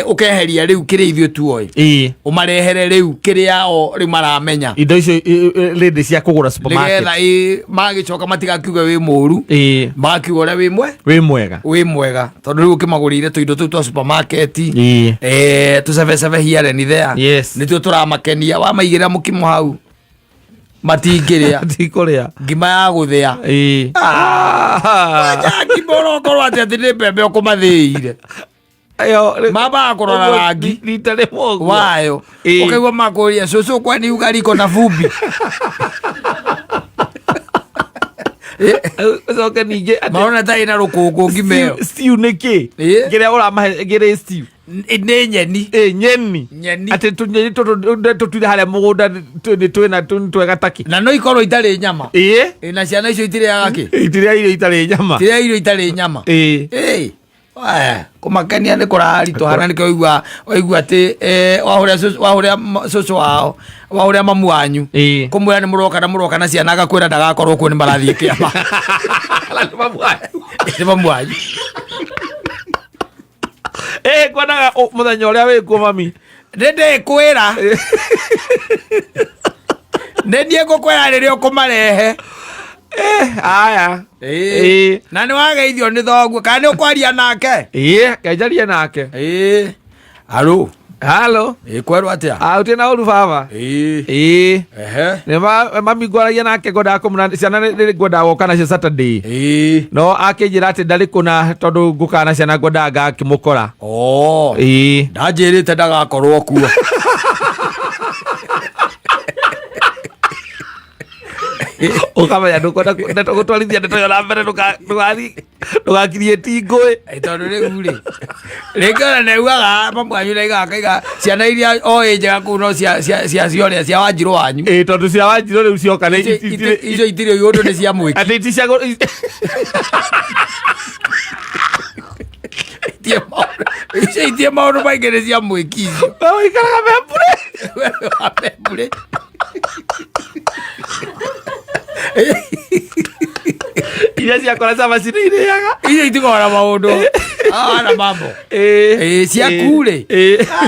Ũkeheria rĩu kĩrĩa ithuĩ tuoĩ, ũmarehere rĩu kĩrĩa o rĩu maramenya. Indo icio rĩndĩ cia kũgũra supermarket. Nĩgetha magĩcoka matigakiuge wĩ mũru, magakiuga ũrĩa wĩ mwe Wĩ mwega. Wĩ mwega, tondũ rĩu ũkĩmagũrĩire tũindo tũu twa supermarket, tũcebecebe here and there. Nĩtuo tũramakenia. Wamaigĩrĩra mũkimo hau matingĩrĩa. Tikũrĩa. Ngima ya gũthĩa. Wanja ngima ũrokorwo atĩ atĩ nĩ mbembe ũkũmathĩire. Ĩyo Mambaga kũrora ũguo rangi rita rĩmwe ũguo. Wayo. Ũkaigua makũria, "Cũcũ, kwani ugali iko na vumbi?" Ũcoke ningĩ atĩ Marona ta ĩna rũkũngũ ngima ĩyo. Stew nĩ kĩ? Kĩrĩa ũramahe kĩrĩ stew. Nĩ nyeni. Ĩ, nyeni. Nyeni. Atĩ tũnyeni tũtũ tũtuire harĩa mũgũnda nĩ twĩna twega taki. Na no ikorwo itarĩ nyama. Ĩ, na ciana icio itirĩaga kĩ? Itirĩa irio itarĩ nyama. Itirĩa irio itarĩ nyama. Ĩ. Aya, kũmakenia nĩ kũraritũha, na nĩkĩo waigua atĩ wahũrĩra cũcũ wao, wahũrĩra mamu wanyu kũmwĩra nĩ mũroka na mũroka na ciana, agakwĩra ndagakorwo kuo, nĩ marathiĩ kĩama. Na nĩ mamu wanyu. Nĩ mamu wanyu. Ĩ, kwendaga mũthenya ũrĩa wĩkuo mami. Nĩ ndĩkwĩra, nĩ niĩ ngũkwĩra rĩrĩa ũkũmarehe. Aya. Na nĩ wageithio nĩ thoguo kana nĩ ũkwaria nake? Ĩ, kenjarie nake. Ĩ, aro. Halo. Ĩ, kwerwo atĩa? Ah, ũtirĩ na ũru baba. Ĩ. Ehe. Nĩ mami ngwaragia nake, ngwendaga kũmũra ciana nĩ ngwendaga gũka nacio Saturday. No akĩnjĩra atĩ ndarĩ kũna, tondũ ngũkaga na ciana ngwendaga ngakĩmũkora. Oh. Ĩ. Ndanjĩrĩte ndagakorwo kuo. Ũkamenya ndũkwenda ndeto gũtwarithia ndeto ĩyo na mbere, ndũgakirie ti ngũĩ. Ĩ, tondũ rĩu rĩ, rĩngĩ ona neugaga mamu wanyu naigaga akaiga ciana iria oĩ njega kũu no cia ciorĩa cia Wanjirũ wanyu. Ĩ, tondũ cia Wanjirũ rĩu cioka nĩ Icio itirĩ ũndũ, nĩ cia mwĩki. Atĩ iti cia Icio itirĩ maũndũ maingĩ, nĩ cia mwĩki icio. Ũikaraga membure. Membure. Iria ciakora cabaci nĩ irĩaga. Icio itikoragwo na maũndũ. Ah, na mambo. Ĩ, ciaku rĩ,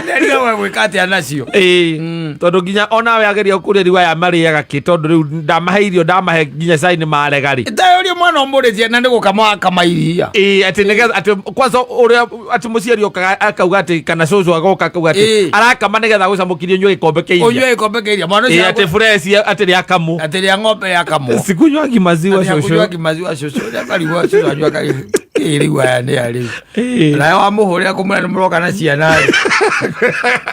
nderigagwo gwĩka atĩa nacio. Ĩ, tondũ nginya onawe ageria kũrĩa, rĩu aya marĩaga kĩ? Tondũ rĩu ndamahe irio, ndamahe nginya cai nĩ marega rĩ. Taũria mwana ũmũrĩtie na nĩ gũkama wakama iria. Ĩ, atĩ nĩgetha atĩ kwanza ũrĩa atĩ mũciari okaga akauga atĩ, kana cũcũ agoka akauga atĩ arakama nĩgetha gũcamũkirie ũnyue gĩkombe kĩa iria. Ũnyue gĩkombe kĩa iria mwana ũcio. Atĩ fresh, atĩ rĩakamwo. Atĩ rĩa ng'ombe yakamwo. Sikunywangi maziwa, Atĩ cũcũ. hakunywangi maziwa, cũcũ. Ũrĩa karigwo cũcũ anyua kĩ rĩu, aya nĩ a rĩu. Nawe wamũhũrĩra kũmwĩra nĩ mũroka na ciana rĩ.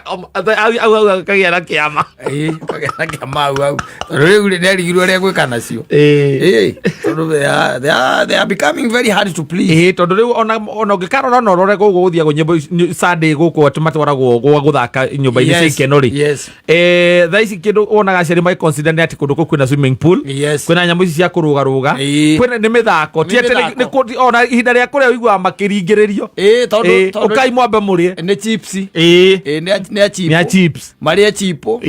Au akagĩa na kĩama. Ĩ, kagĩa na kĩama hau hau, tondũ rĩu rĩ, nĩarigirwo ũrĩa egwĩka nacio. Ĩ, tondũ they are becoming very hard to please. Ĩ, tondũ rĩu ona ũngĩkarora na ũrore gũkũ gũthiagwo nyĩmbo Sunday gũkũ atĩ matwaragwo gwa gũthaka nyũmba-inĩ cia ikeno rĩ. Thaa ici kĩndũ wonaga aciari magĩconsider nĩ atĩ kũndũ kũu kwĩna swimming pool, kwĩna nyamũ ici cia kũrũgarũga, kwĩna nĩ mĩthako, ti Nĩ atĩ mĩthako. nĩ ona ihinda rĩa kũrĩa ũiguaga makĩringĩrĩrio. Ĩ, tondũ tondũ ũkai mwambe mũrĩe. Nĩ chips. Ĩ, nĩ a Nĩ a chipo. Chips. Marĩe chipo.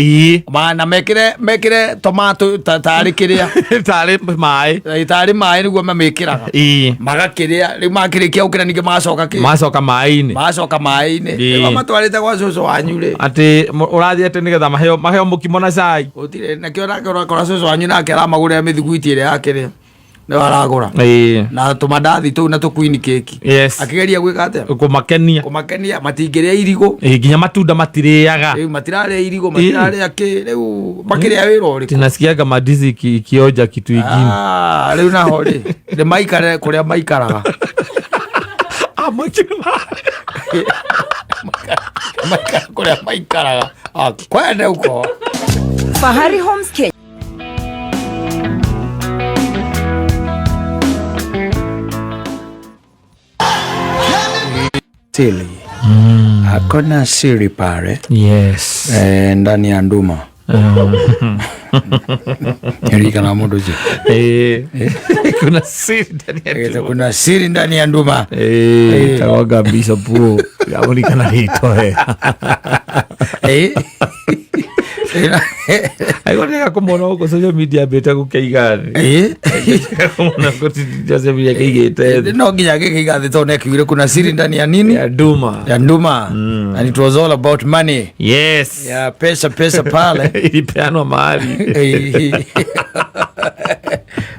Na mekĩre tomato tarĩ kĩrĩa. Tarĩ maĩ. Ĩ, tarĩ maĩ nĩguo mamĩkĩraga. Magakĩrĩa, rĩu makĩrĩkia gũkĩra ningĩ magacoka kĩ? Macoka maĩ-inĩ. Magacoka maĩ-inĩ. Rĩu matwarĩte gwa cũcũ wanyu rĩ, atĩ ũrathiĩ atĩ nĩgetha maheo mũkimo na cai. Gũtirĩ nakĩo, nake ũrakora cũcũ wanyu nake aramagũrĩra mĩthiguiti ĩrĩa yakĩrĩa. Nĩwe aragũra na tũmandathi tũu na tũkuini keki. Akĩgeria gwĩka atĩa? Kũmakenia. Kũmakenia, matingĩrĩa irigũ. Nginya matunda matirĩaga. Rĩu matirarĩa irigũ, matirarĩa kĩ, rĩu makĩrĩa wĩra ũrĩkũ? Tinasikiaga mandizi ikionja kitu ingine. Ah, rĩu naho rĩ, nĩ maikare kũrĩa maikaraga. Ah, Maikare kũrĩa maikaraga. Ah, kwende huko. Fahari Homes Kenya. Siri. Hakuna siri pale. Yes. Ndani ya nduma. Nirikana mundu ucio. Kuna siri ndani ya nduma. Kuna siri ndani ya nduma. Tawaga Bishop Paul. Yaonekana rĩtwa wega. Aigua kũmona gũkũ social media ambĩte gũkĩiga thĩ. Kũmona gũkũ social media kĩigĩte thĩ. No nginya gĩkĩiga thĩ tondũ nĩakiugire kuna siri ndani ya nini? Ya nduma. Ya nduma. And it was all about money. Yes. Ya pesa, pesa pale. Ilipeanwa mahali.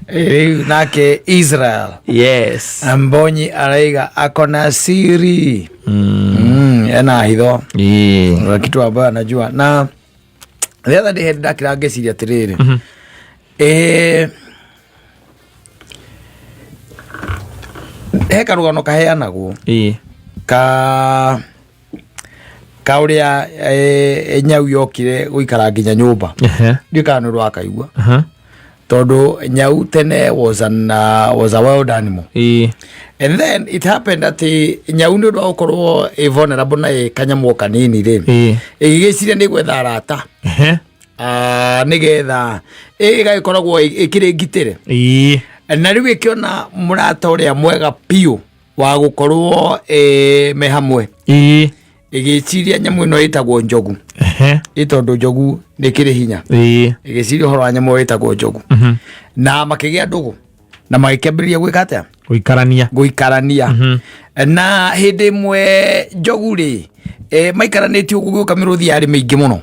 Rĩu nake Israel. Yes. Mbonyi araiga akona siri. Ena hitho. Kitu ambayo anajua. Na the other day ndakira ngeciria atiriri. He karugano kaheanagwo. Ka uria nyau yokire guikara nginya nyumba. Ndiũ kana nĩ rwakaigua. Tondu nyau tene was a wild animal. And then it happened that nyau nĩ ũndũ wa gũkorwo ĩ vulnerable na ĩ kanyamũ kanini rĩ. Ĩgĩgĩciria nĩ gwetha arata. Nĩgetha ĩgagĩkoragwo ĩkĩrĩ ngitĩre. Na rĩu ĩkĩona mũrata ũrĩa mwega biũ wa gũkorwo me hamwe. Ĩgĩciria nyamũ ĩno ĩtagwo njogu. Ĩ tondũ njogu nĩ ĩkĩrĩ hinya. Ĩgĩciria ũhoro wa nyamũ ĩyo ĩtagwo njogu. Na makĩgĩa ndũgũ. Na magĩkĩambĩrĩria gwĩka atĩa? Gũikarania. Gũikarania. Na hĩndĩ ĩmwe njogu rĩ, maikaranĩtie ũguo gũgĩũka mĩrũthi yarĩ mĩingĩ mũno.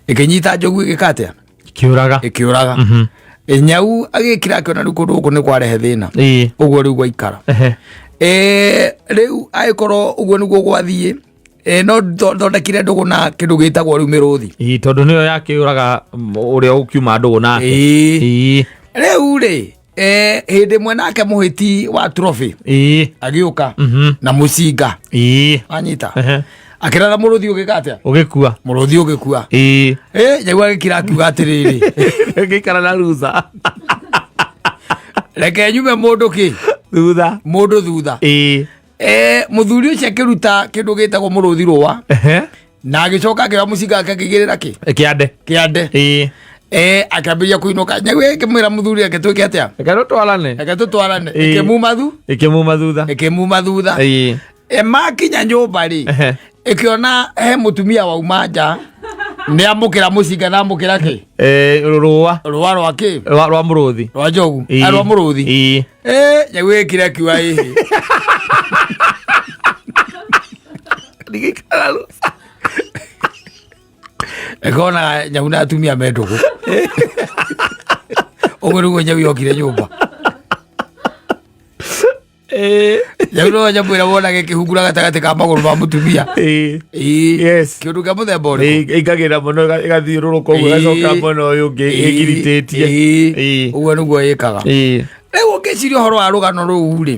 Ĩkĩnyita njogu ĩgĩka atĩa? Ĩkĩũraga. Ĩkĩũraga. Nyau agĩkira akĩona rĩu kũndũ gũkũ nĩ kwarehe thĩna. Ũguo rĩu gwaikara. Rĩu agĩkorwo ũguo nĩguo gwathiĩ, no thondekire ndũgũ na kĩndũ gĩtagwo rĩu mĩrũthi. Tondũ nĩyo yakĩũraga ũrĩa ũkiuma ndũgũ nake. Rĩu rĩ, hĩndĩ ĩmwe nake mũhĩti wa trophy agĩũka na mũcinga. Anyita. Akĩratha mũrũthi ũgĩka atĩa? Ũgĩkua. Mũrũthi ũgĩkua. Nyau agĩkira akiuga atĩrĩrĩ. Ngĩikara na rusa. Reke nyume mũndũ kĩ? Thutha. Mũndũ thutha. Mũthuri ũcio akĩruta kĩndũ gĩtagwo mũrũthi rũa. Na agĩcoka akĩoya mũcinga wake akĩigĩrĩra kĩ? Kĩande. Kĩande. Akĩambĩrĩria kũinũka. Nyau ĩkĩmwĩra mũthuri ake twĩke atĩa? Reke tũtwarane. Reke tũtwarane. Ĩkĩmuma thu? Ĩkĩmuma thutha. Ĩkĩmuma thutha. Makinya nyũmba rĩ, ĩkĩona he mũtumia wauma nja, nĩ amũkĩra mũcinga na amũkĩra kĩ? Rũa. Rũa rwa kĩ? Rwa mũrũthi. Rwa njogu. Rwa mũrũthi. Nyau ĩkire akiuga ĩhĩ. Ndigĩikara rusa. Ĩkona nyau na atumia me ndũgũ. Ũguo nĩguo nyau yokire nyũmba. Nyau no nyamũ ĩrĩa wonaga ĩkĩhungura gatagatĩ ka magũrũ ma mũtumia. Yes. Kĩũndũ kĩa mũthemba ũrĩkũ? Ĩingagĩrĩra mũno ĩgathiũrũrũka ũguo, ĩgacoka mwena ũyũ ũngĩ ĩgiritĩtie. Ũguo nĩguo ĩkaga. Rĩu ũngĩciria ũhoro wa rũgano rũu rĩ,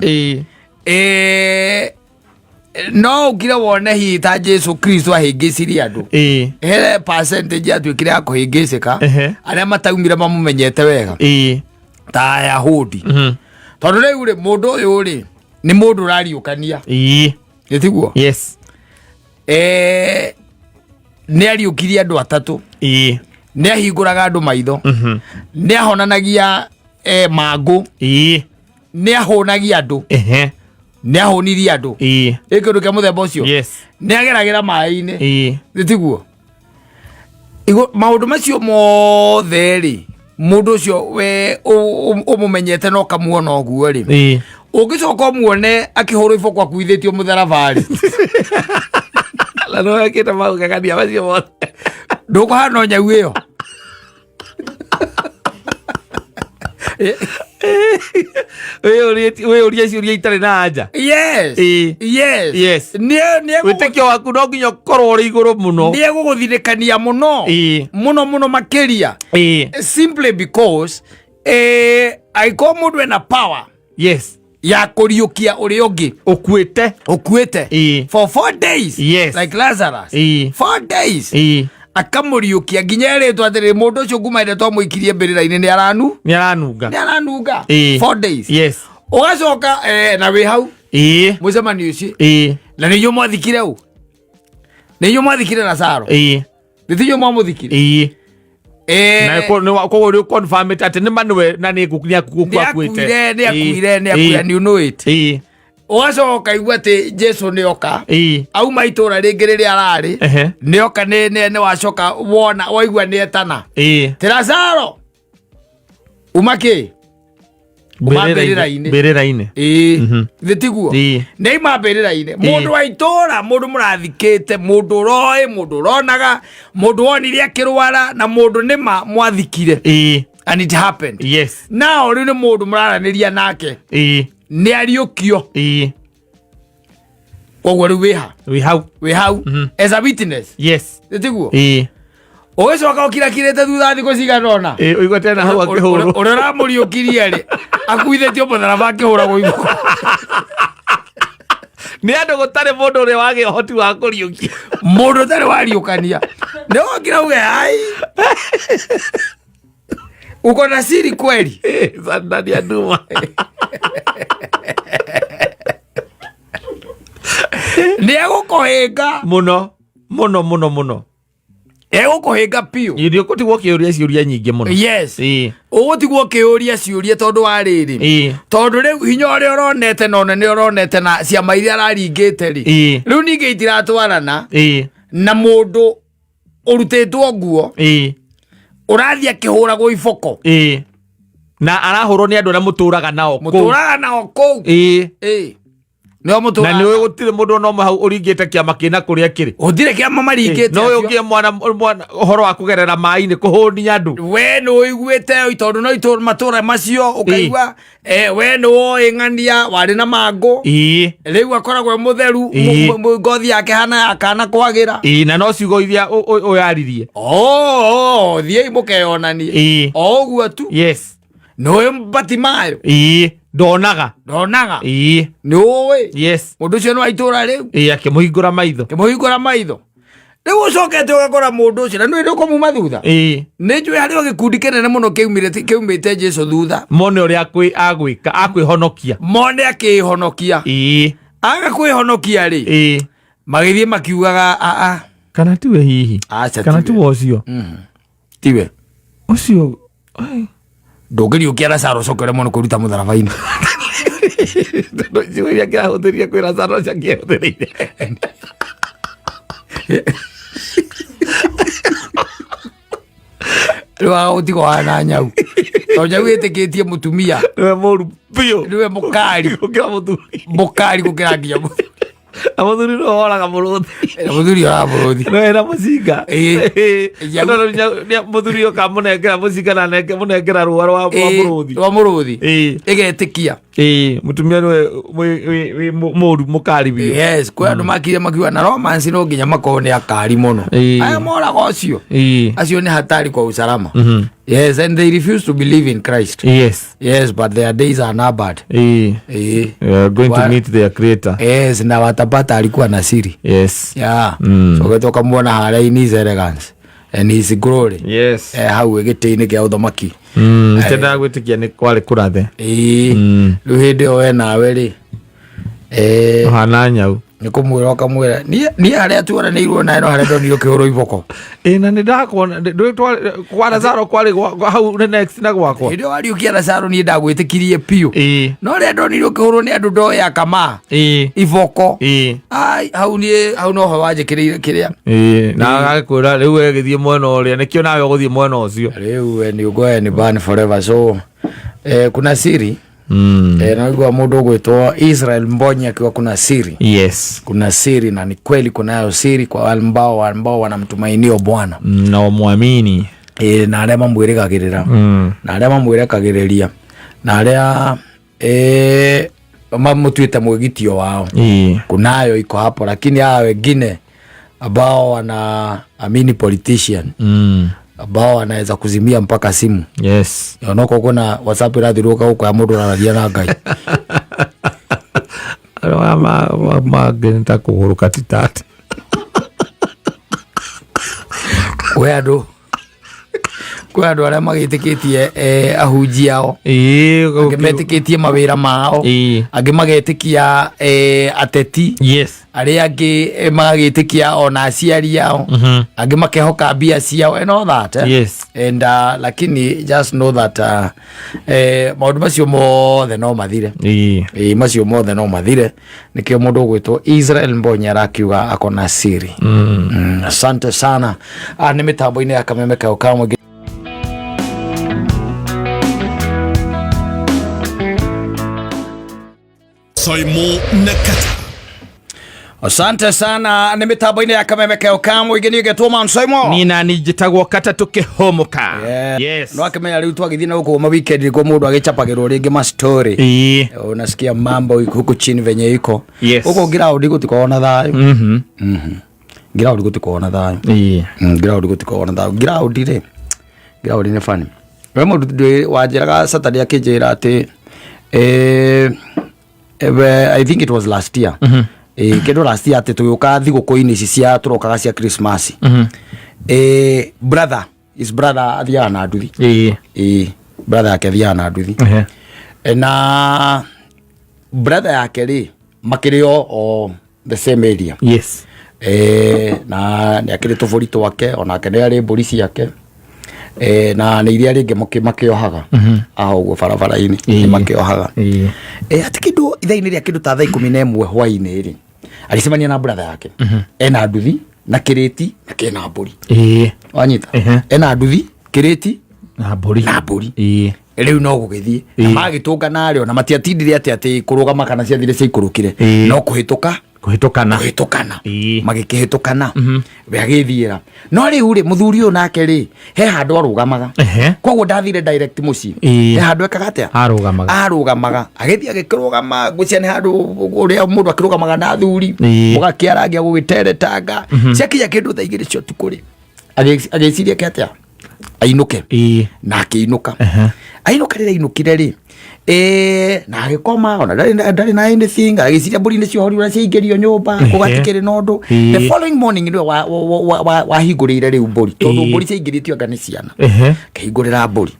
no ũkire wone hihi ta Jesu Kristo ahĩngĩcirie andũ. He percentage yatuĩkire ya kũhĩngĩcĩka, arĩa mataumire mamũmenyete wega. Ta Ayahudi. Tondũ rĩu rĩ, mũndũ ũyũ rĩ, nĩ mũndũ ũrariũkania. Nĩ tiguo? Yes. Nĩ ariũkirie andũ atatũ. Nĩ ahingũraga andũ maitho. Nĩ ahonanagia mangũ. Nĩ ahũnagia andũ. Nĩ ahũnirie andũ. Ĩ kĩndũ kĩa mũthemba ũcio? Yes. Nĩ ageragĩra maĩ-inĩ. Nĩ tiguo? Maũndũ macio mothe rĩ, mũndũ ũcio we ũmũmenyete na ũkamuona ũguo rĩ, ũngĩcoka ũmuone akĩhũrwo iboko akuithĩtio mũtharaba rĩ. Na no ekĩte maũgegania macio mothe. Ndũkũhana o nyau ĩyo. Wĩyũrie ciũria itarĩ na anja. Yes. Ĩĩ. Yes. Yes. Wĩtĩkio waku no nginya ũkorwo ũrĩ igũrũ mũno. Nĩ egũgũthirĩkania mũno. Ĩĩ. Mũno mũno makĩria. Ĩĩ. Simply because angĩkorwo mũndũ ena power Yes. ya kũriũkia ũrĩa ũngĩ Ũkuĩte. ũkuĩte Ĩĩ. for 4 days, Yes. like Lazarus, Ĩĩ. 4 days, Ĩĩ. akamũriũkia nginya erĩtwo atĩrĩ, mũndũ ũcio kuma ĩrĩa twamũikirie mbĩrĩra-inĩ nĩ aranu Nĩ aranunga. Nĩ aranunga. Ĩĩ. 4 days. Yes. Ũgacoka na wĩ hau Ĩĩ. mũcemanio ũcio Ĩĩ. na nĩ inyuĩ mwathikire ũ, nĩ inyuĩ mwathikire Lazaro? Ĩĩ. Nĩ ti inyuĩ mwamũthikire? Ĩĩ. Eh. Na koguo nĩ confirm atĩ nĩ ma nĩwe na nĩ nĩ gũkua akuĩte. Akuire, nĩ akuire, nĩ akuire, and you know it. Ĩĩ. Ũgacoka ũkaigua atĩ Jesu nĩ oka. Ĩĩ. Auma itũra rĩngĩ rĩrĩa ararĩ. Nĩ oka, nĩ wacoka wona waigua nĩ etana Ĩĩ. ti Lazaro, uma kĩ? Uma mbĩrĩra-inĩ. Mbĩrĩra-inĩ. Ĩĩ, thĩ tiguo? Ĩĩ. Nĩ aima mbĩrĩra-inĩ, mũndũ wa itũra, mũndũ mũrathikĩte, mũndũ ũroĩ, mũndũ ũronaga, mũndũ wonire akĩrwara, na mũndũ nĩma mwathikire. Ĩĩ. And it happened. Yes. Now rĩu nĩ mũndũ mũraranĩria nake. Ĩĩ. Nĩ ariũkio. Ĩĩ. Koguo rĩu wĩha? Wĩ hau. Wĩ hau as a witness. Yes. Tiguo? Ĩĩ. Ũgĩcoka ũkirakirĩte thutha thikũ cigana ũna. Ĩĩ, ũigua tena hau akĩhũrwo. Ũrĩa ũramũriũkirie rĩ, akuithĩtio mũtharaba akĩhũragwo iboko. Nĩ andũ gũtarĩ mũndũ ũrĩa wagĩa ũhoti wa kũriũkia. Mũndũ ũtarĩ wariũkania nĩ wokira uge, "Ai, uko na siri kweli?" Sandani anduma. Nĩ egũkũhĩnga. Mũno mũno mũno mũno. Egũkũhĩnga biũ. Nĩ ũgũtigwo ũkĩũria ciũria nyingĩ mũno. Yes. Ĩĩ. Ũgũtigwo ũkĩũria ciũria tondũ wa rĩrĩ, Ĩĩ. tondũ rĩu hinya ũrĩa ũronete na ũnene ũronete na ciama iria araringĩte rĩ, Ĩĩ. rĩu ningĩ itiratwarana Ĩĩ. na mũndũ ũrutĩtwo nguo, Ĩĩ. ũrathiĩ akĩhũragwo iboko. Ĩĩ, na arahũrwo nĩ andũ arĩa mũtũraga nao kũu. Mũtũraga nao kũu. Ĩĩ. Ĩĩ, nĩo Na mũtũraga. nĩ ũĩ gũtirĩ mũndũ ona ũmwe hau ũringĩte kĩama kĩna kũrĩa kĩrĩ. Gũtirĩ kĩama maringĩte No acio. ũngĩ mwana mwana ũhoro wa kũgerera maĩ-inĩ kũhũnia andũ. We nĩ ũiguĩte, tondũ no matũra macio ũkaigua we nĩ woĩ ng'ania warĩ na mangũ. Ĩĩ. Rĩu akoragwo e mũtheru. Ĩĩ. Ngothi yake hana ya kana kwagĩra. Ĩĩ, na no ciugo iria ũyaririe. Oh, thiĩi mũkeyonanie. Ĩĩ. O ũguo tu. Yes. Nĩ ũĩ Batimayo? Ĩĩ, ndonaga. Ndonaga. Ĩĩ. Nĩ ũĩ Yes. mũndũ ũcio nĩ wa itũra rĩu. Ĩĩ, akĩmũhingũra maitho. Kĩmũhingũra maitho. Rĩu ũcokete ũgakora mũndũ ũcio na nĩ ũkũmuma thutha. Ĩĩ. Nĩ njũĩ harĩ o gĩkundi kĩnene mũno kĩumĩte Jesu thutha. Mone ũrĩa agwĩka akwĩhonokia. Mone akĩhonokia. Ĩĩ. Aga kwĩhonokia rĩ, Ĩĩ. magĩthiĩ makiugaga, "Aa." Kana tiwe hihi? Aca. Kana tiwe. tiwe ũcio? Tiwe. Ũcio. Ai. Ndũngĩriũkia Lazaro ũcoke ũremwo nĩ kũruta mũtharaba-inĩ. Tondũ ciugo iria kĩrahũthĩrire kwĩ Lazaro ũcio angĩhũthĩrĩire. Rĩu agũtigwo hana nyau, tondũ nyau ĩtĩkĩtie mũtumia Nĩwe mũru biũ. Nĩwe mũkari. Gũkĩra mũthuri. Mũkari gũkĩra nginya mũthuri. Na mũthuri nĩwe woraga mũrũthi. Na mũthuri oraga mũrũthi. Nĩwe na mũcinga. Ĩĩ. Tondũ mũthuri ũkamũnengera mũcinga na mũnengera rũa rwa mũrũthi. Rwa mũrũthi. Ĩĩ. Ĩgetĩkia. Ĩĩ, mũtumia nĩwe wĩ mũru mũkari biũ. Yes, kwĩ andũ makire makiuga na romance no nginya makorwo nĩ akari mũno. Ĩĩ. Aya moraga ũcio, Ĩĩ. acio nĩ hatari kwa usalama. Yes, and they refuse to believe in Christ. Yes, but their days are numbered. Ĩĩ. Ĩĩ. They are going to meet their creator. Yes, na watapata alikuwa na siri. Yeah. So getoka ukamwona harĩa in his elegance and his glory. Hau gĩtĩ-inĩ kĩa ũthamaki. Tendaga gwĩtĩkia nĩ kwarĩ kũrathe. Ĩĩ, rĩu hĩndĩ ĩyo we nawe rĩ, Ũhana nyau. Nĩ kũmwĩra ũkamwĩra, niĩ harĩa tuoranĩirwo nawe no harĩa ndonire ũkĩhũrwo iboko. Ĩĩ, na nĩ ndakuona kwa Lazaro kwarĩ hau nĩ next na gwakwa. Hĩndĩ ĩyo wariũkia Lazaro niĩ ndagwĩtĩkirie biũ. Ĩĩ. No rĩrĩa ndonire ũkĩhũrwo nĩ andũ ndoĩ akama iboko, ai, hau niĩ hau noho wanjĩkĩrĩire kĩrĩa. Ĩĩ, na agagĩkwĩra rĩu we gĩthiĩ mwena ũrĩa nĩkĩo nawe ũgũthiĩ mwena ũcio. Rĩu we ni ugoe ni ban forever. So kuna siri. Naigua mũndũ ũgwĩtwo Israel Mbonyi akiwa kuna siri. Kuna siri, na ni kweli kunayo siri kwa wale ambao wanamtumainio Bwana. Na wamwamini. Na arĩa mamwĩrĩgagĩrĩra, na arĩa mamwĩrekagĩrĩria. Na arĩa mamũtuĩte mwĩgitio wao. Kunayo iko hapo, lakini hawa wengine ambao wanaamini politician, ambao wanaweza kuzimia mpaka simu. Onoko kuna WhatsApp irathiruka huko ya mundu araragia na Ngai. Mangä kå gå rå ka titate. Kwĩ andũ arĩa magĩtĩkĩtie ahunjia ao, angĩ metĩkĩtie mawĩra mao, angĩ magetĩkia ateti, arĩa angĩ magagĩtĩkia ona aciari ao, angĩ makehoka mbia ciao and all that, eh? And lakini just know that maũndũ macio mothe no mathire. Ĩ, macio mothe no mathire. Nikio mũndũ ũgwĩtwo Israel Mbonyi arakiuga akona siri. Asante sana. Nĩ mĩtambo-inĩ ya Kameme Kayo ka Mũingĩ. Saimo Nakata. Asante sana. Nĩ mĩtambo-inĩ ya Kameme Kayo ka Mũingĩ. Niĩ ngetwo Man Saimo. Nina nĩ njĩtagwo Kata tũkĩhũmũka. Yes. No akĩmenya rĩu twagĩthiĩ na gũkũ ma weekend nĩkuo mũndũ agĩchapagĩrwo rĩngĩ ma story. Unasikia mambo iko huku chini venye iko. Huko ground gũtikoragwo na thayũ. Ground gũtikoragwo na thayũ. Ground gũtikoragwo na thayũ. Ground rĩ, ground nĩ funny. We mũndũ wanjĩraga Saturday akĩnjĩra atĩ I think it was last year, kĩndũ last year, atĩ tũgĩũka thigũkũ-inĩ ici cia tũrokaga cia Christmas, brother, his brother athiaga na nduthi. Brother yake athiaga na nduthi. Na brother yake rĩ, makĩrĩ o the same area. Na nĩ akĩrĩ tũbũri twake, onake nĩ arĩ mbũri ciake, na nĩ iria rĩngĩ makĩohaga aho ũguo barabara-inĩ, nĩ makĩohaga. Atĩ kĩndũ ithaa-inĩ rĩa kĩndũ ta thaa 11 hwaĩ-inĩ rĩ, agĩcemania na brother yake ena nduthi na kĩrĩti na kĩna mbũri. Wanyita? Ena nduthi, kĩrĩti na mbũri. Na mbũri. Rĩu no gũgĩthiĩ na magĩtũngana rĩ, ona matiatindire atĩ kũrũgama kana ciathire ciaikũrũkire. No kũhĩtũka. Kũhĩtũkana. Kũhĩtũkana. Magĩkĩhĩtũkana, we agĩthiĩra, no rĩu rĩ, mũthuri ũyũ nake rĩ, he handũ arũgamaga. Koguo ndathire direct mũciĩ. He handũ ekaga atĩa? Arũgamaga. Arũgamaga, agĩthiĩ agĩkĩrũgama, ngwĩciria nĩ handũ ũrĩa mũndũ akĩrũgamaga na athuri, mũgakĩarangia gũgĩteretanga. Ciakinya kĩndũ thaa 2 cia ũtukũ rĩ, agĩciria ke atĩa ainũke. Na akĩinũka. Ainũka, rĩrĩa ainũkire rĩ, na agĩkoma, ona ndarĩ na anything, agĩciria mbũri nĩ ciohorirwo na ciaingĩrio nyũmba, gũgatikĩrĩ na ũndũ. The following morning nĩwe wahingũrĩire rĩu mbũri, tondũ mbũri ciaingĩrĩtio anga nĩ ciana. Akĩhingũrĩra mbũri,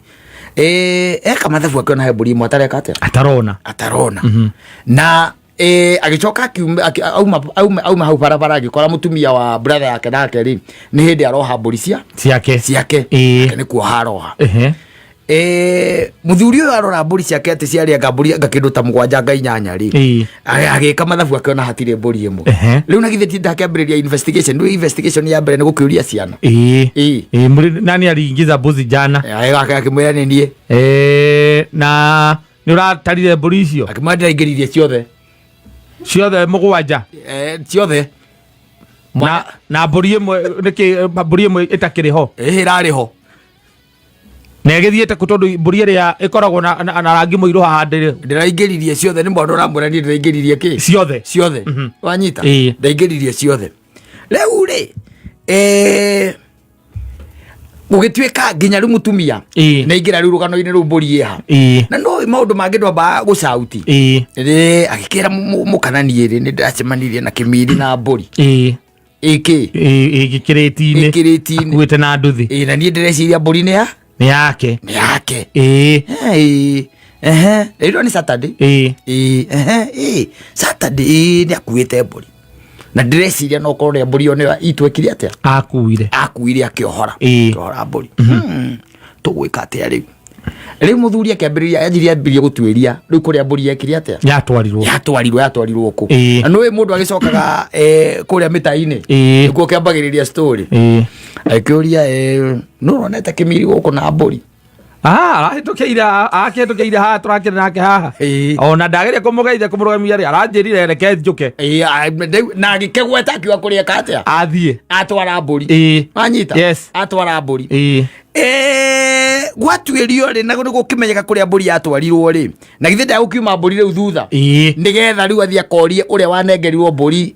eka mathabu, akĩona he mbũri ĩmwe atareka atĩa? Atarona. Atarona. Na agĩcoka auma hau barabara, agĩkora mũtumia wa brother yake, nake rĩ, nĩ hĩndĩ aroha mbũri cia ciake. Ciake. Nake nĩ kuoha aroha. Mũthuri ũyũ arora mbũri ciake atĩ ciarĩ anga mbũri anga kĩndũ ta 7 anga 8 rĩ, agĩka mathabu, akĩona hatirĩ mbũri ĩmwe. Rĩu na githĩ ti ndakĩambĩrĩria investigation? Rĩu investigation ya mbere nĩ gũkĩũria ciana. Nani aliingiza mbuzi jana? Akĩmwĩra nĩ niĩ. Na nĩ ũratarire mbũri icio? Akĩmwĩra ndĩraingĩririe ciothe. Ciothe 7? Ciothe. Na mbũri ĩmwe nĩkĩ, mbũri ĩmwe ĩtakĩrĩ ho? Ĩrarĩ ho. Na ĩgĩthiĩte kũ, tondũ mbũri ĩrĩa ĩkoragwo na rangi mũirũ haha ndĩrĩ? Ndĩraingĩririe ciothe, nĩ mũndũ ũramwĩra niĩ ndĩraingĩririe kĩ? Ciothe. Ciothe. Wanyita? Ndaingĩririe ciothe. Rĩu rĩ, gũgĩtuĩka nginya rĩu mũtumia nĩ aingĩra rĩu rũgano-inĩ rũu, mbũri ĩha. Na no maũndũ mangĩ ndwambaga gũcauti. Rĩ agĩkĩra mũkananie rĩ, nĩ ndĩracemanirie na kĩmiri na mbũri ĩkĩ. Ĩgĩkĩrĩti-inĩ. Ĩkĩrĩti-inĩ. Akuĩte na nduthi. Na niĩ ndĩreciria mbũri nĩ ya nĩ yake. Nĩ yake. Ehe, rĩrĩa nĩ Saturday. Ehe, Saturday, nĩ akuĩte mbũri na ndĩreciria no korwo rĩa mbũri ĩyo nĩyo itwekire atĩa? Akuire. Akuire akĩohora. Akĩohora mbũri. Tũgwĩka atĩa rĩu? Rĩu mũthuri akĩambĩrĩria, anjirie ambĩrĩria gũtuĩria rĩu kũrĩa mbũri yekire atĩa? Yatwarirwo. Yatwarirwo kũ? Na nĩũĩ mũndũ agĩcokaga kũrĩa mĩta-inĩ nĩkuo kĩambagĩrĩria story. Akĩũria, nũ ũronete kĩmiri gũkũ na mbũri? Arahĩtũkĩire, akĩhĩtũkĩire haha tũrakĩrĩ nake haha. Ona ndageria kũmũgeithia, kũmũrũgamia rĩ, aranjĩrire reke njũke. Ĩĩ, na agĩkĩgweta akiuga kũrĩa eka atĩa? Athiĩ. Atwara mbũri. Wanyita? Yes. Atwara mbũri. Ĩĩ. Gwatuĩrio rĩ, na nĩ gũkĩmenyeka kũrĩa mbũri yatwarirwo rĩ, na githĩ ndagũkiuma mbũri rĩu thutha? Nĩgetha rĩu athiĩ akorie ũrĩa wanengerirwo mbũri,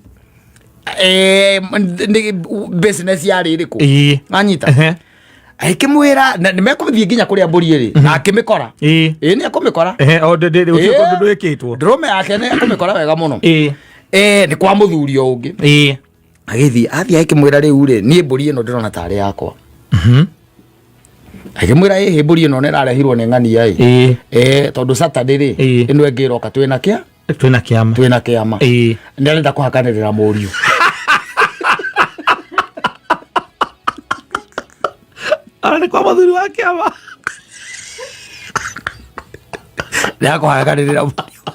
business yarĩ ĩrĩkũ? Wanyita? Agĩkĩmwĩra na nĩ mekũthiĩ nginya kũrĩa mbũri ĩrĩ, na akĩmĩkora. Ĩĩ, nĩ ekũmĩkora. Ehe, o gũtirĩ kũndũ ndwĩkĩtwo. Ndũrũme yake nĩ ekũmĩkora wega mũno. Nĩ kwa mũthuri o ũngĩ. Agĩthiĩ, athiĩ agĩkĩmwĩra, rĩu rĩ, niĩ mbũri ĩno ndĩrona tarĩ yakwa. Agĩmwĩra, ĩhĩ, mbũri ĩno nĩ ĩrarehirwo nĩ ng'ania ĩ. Tondũ Saturday rĩ, ĩno ĩngĩ ĩroka twĩna kĩa? Twĩna kĩama. Twĩna kĩama. Nĩ arenda kũhakanĩrĩra mũriũ. Ara nĩ kwa mũthuri wa kĩama. Nĩ akũhakanĩrĩra mũriũ.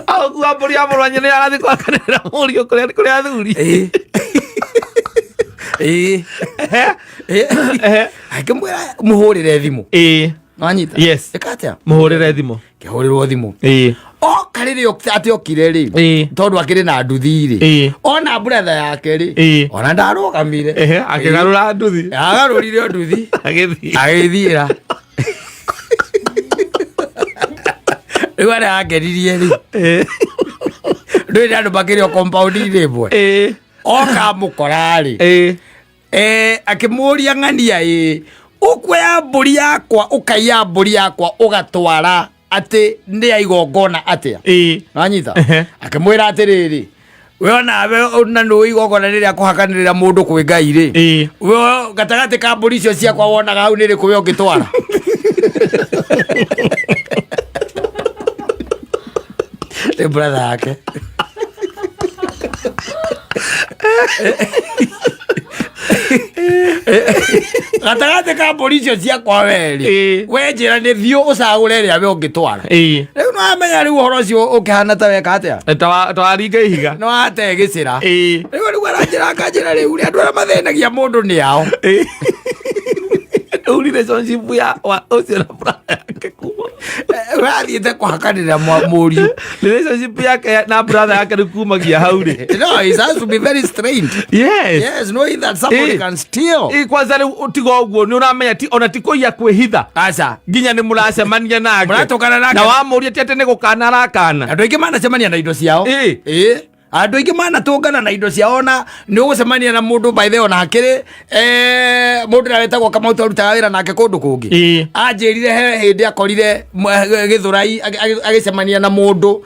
Agũkua mbũri ya mũrũ wa nyina, arathiĩ kũhakanĩrĩra mũriũ kũrĩa athuri. Ĩĩ. Ĩĩ. Akĩmwĩra mũhũrĩre thimũ. Wanyita? Yes. Ĩka atĩa? Mũhũrĩre thimũ. Kĩhũrĩrwo thimũ. Oka rĩrĩa atĩ okire rĩ, tondũ akĩrĩ na nduthi rĩ, ona brother yake rĩ, ona ndarũgamire. Ehe, akĩgarũra nduthi. Agarũrire nduthi. Agĩthiĩ. Agĩthiĩra. Rĩu arĩa angeririe rĩ, ndũĩ nĩ andũ makĩrĩ o compound-inĩ ĩmwe. Oka amũkora rĩ, akĩmũria, ng'ania ĩ ũkuoya mbũri yakwa, ũkaiya mbũri yakwa, ũgatwara atĩ nĩ ya igongona atĩa? Wanyita? Akĩmwĩra atĩrĩrĩ, we onawe na nũ igongona rĩrĩa kũhakanĩrĩra mũndũ kwĩ Ngai rĩ, we gatagatĩ ka mbũri icio ciakwa wonaga hau nĩ rĩkũ we ũngĩtwara? Nĩ brother yake. Gatagatĩ ka mbũri icio ciakwa werĩ, we njĩra nĩ thiũ ũcagũre ĩrĩa we ũngĩtwara. Rĩu no amenya rĩu ũhoro ũcio ũkĩhana ta weka atĩa? Ta waringa ihiga. No ate gĩcĩra. Rĩu aranjĩra, akanjĩra, rĩu rĩ, andũ arĩa mathĩnagia mũndũ nĩ ao. Rĩu relationship ya wa ũcio na brother yake kuma We athiĩte kũhakanĩrĩra mũriũ. Relationship yake na brother yake rĩu kumagia hau rĩ. No, it has to be very strained. Yes, knowing that somebody can steal. Kwanza rĩu tiga ũguo, nĩ ũramenya ti ona ti kũiya kwĩhitha. Aca. Nginya nĩ mũracemania nake. Mũratũngana nake. Na wamũria ti atĩ nĩ gũkana arakana. Andũ aingĩ manacemania na indo ciao. Ĩĩ, andũ aingĩ manatũngana na indo ciao, na nĩ ũgũcemania na mũndũ, by the way, ona hakĩrĩ mũndũ na wetagwo Kamau, twarutaga wĩra nake kũndũ kũngĩ. Anjĩrire he hĩndĩ akorire Gĩthũrai agĩcemania na mũndũ,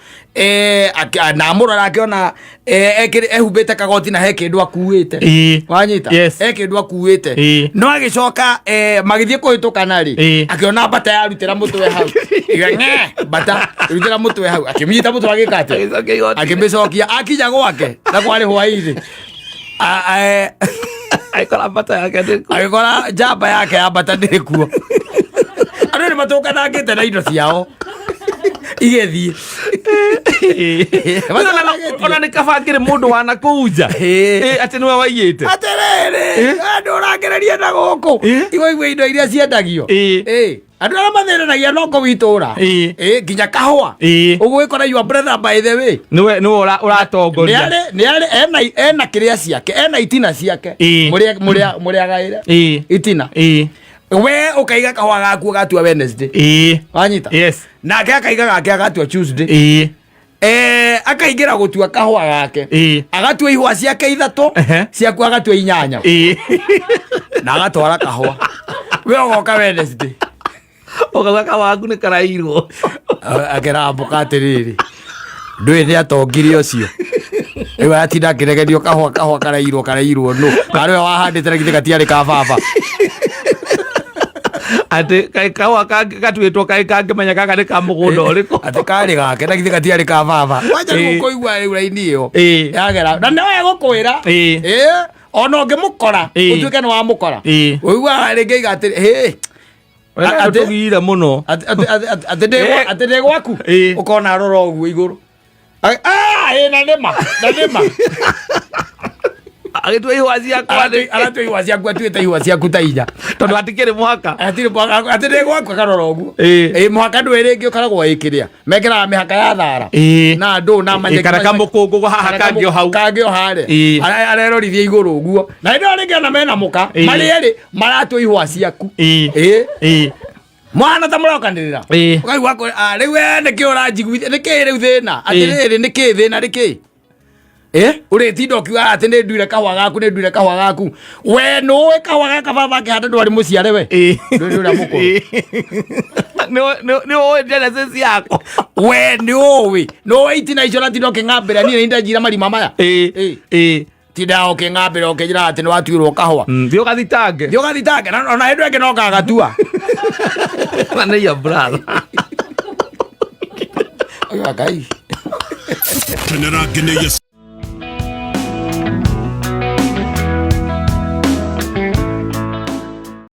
na amũrora akĩona ehumbĩte kagoti na he kĩndũ akuĩte. Wanyita? Yes. He kĩndũ akuĩte. No agĩcoka, magĩthiĩ kũhĩtũkana rĩ, akĩona mbata yarutĩra mũtwe hau. Iga, ng'e, mbata rutĩra mũtwe hau, akĩmĩnyita mũtwe, agĩka atĩa? Agĩcokia igoti. Akĩmĩcokia. Akinya gwake na kwarĩ hwaĩ-inĩ, Agĩkora mbata yake ndĩ kuo. Agĩkora njamba yake ya mbata ndĩrĩ kuo. Andũ nĩ matũnganangĩte na indo ciao igĩthiĩ. Ona nĩ kaba ngĩrĩ mũndũ wana kũu nja. Atĩ nĩwe waiyĩte. Atĩrĩrĩ, andũ ũrangereria na gũkũ, igũigua indo iria ciendagio. Andũ arĩa mathĩnanagia no kũu itũra. Nginya kahũa. Ũgũgĩkora your brother, by the way, Nĩwe ũratongoria. Nĩ arĩ ena kĩrĩa ciake, ena itina ciake, mũrĩa agaĩre itina. We ũkaiga kahũa gaku ũgatua Wednesday. Wanyita? Yes. Nake akaiga gake agatua Tuesday. Akaingĩra gũtua kahũa gake, agatua ihũa ciake ithatũ, ciaku agatua inyanya, na agatwara kahũa. We ũgoka Wednesday. Ũkauga kahũa gaku nĩ karairwo. Akĩrambũka atĩrĩrĩ, ndũĩ nĩ atongire ũcio, rĩu aratinda akĩregerio kahũa, kahũa karairwo, karairwo nũ? Karĩ we wahandĩte? Na githĩ gatiarĩ ka baba? Atĩ kaĩ kahũa kangĩ gatuĩtwo, kaĩ kangĩmenya gaka nĩ ka mũgũnda ũrĩkũ? Atĩ karĩ gake, na githĩ gatiarĩ ka baba? Wanja rĩu ũkũigua rĩu raini ĩyo yagera na nĩwe egũkwĩra. Ona ũngĩmũkora, ũtuĩke nĩ wamũkora, ũiguaga rĩngĩ aiga atĩrĩ, hĩ. Tũgire mũno. Atĩ ndĩ gwaku. Ũkona arora ũguo igũrũ. Ah, ĩ, na nĩma, na nĩma. Agĩtua ihũa ciakwa. Aratua ihũa ciaku, atuĩte ihũa ciaku ta inya. Tondũ hatikĩrĩ mũhaka. Hatirĩ mũhaka, atĩ nĩ gwaku akarora ũguo. Ĩĩ. Ĩĩ, mũhaka ndũĩ rĩngĩ ũkaragwo ĩkĩrĩa mekĩraga mĩhaka ya thara Ĩĩ. na andũ na manyeki. Kana kamũkũngũ haha kangĩ o hau. Kangĩ o harĩa. Ĩĩ. Arerorithia igũrũ ũguo na hĩndĩ ĩyo rĩngĩ ona mena mũka. Ĩĩ. Marĩ erĩ maratua ihũa ciaku. Ĩĩ. Ĩĩ. Ĩĩ. Mwana ta mũrokanĩrĩra. Ĩĩ. Ũkaigua rĩu we nĩkĩ ũranjiguithia, nĩkĩ rĩu thĩna? Atĩrĩrĩ, nĩkĩ thĩna, nĩkĩ ũrĩtinda ũkiuga atĩ nĩ nduire kahũa gaku, nĩ nduire kahũa gaku? We nũĩ kahũa gaka baba akĩhanda ndwarĩ mũciare we? Ĩĩ. Ndũĩ ũrĩa mũkũrũ. Nĩ ũĩ genesis yakwa. We nĩ ũĩ, nũĩ itina icio ũratinda ũkĩng'ambĩra niĩ nĩ marima maya. Ĩĩ. Ĩĩ. Ĩĩ. Tinda ũkĩng'ambĩra ũkĩnjĩra atĩ nĩ watuĩrwo kahũa. Thiĩ ũgathitange. Thiĩ ũgathitange ona hĩndĩ ĩngĩ no kagatua. Na nĩ your brother. Ngai. Kenera ngeneia.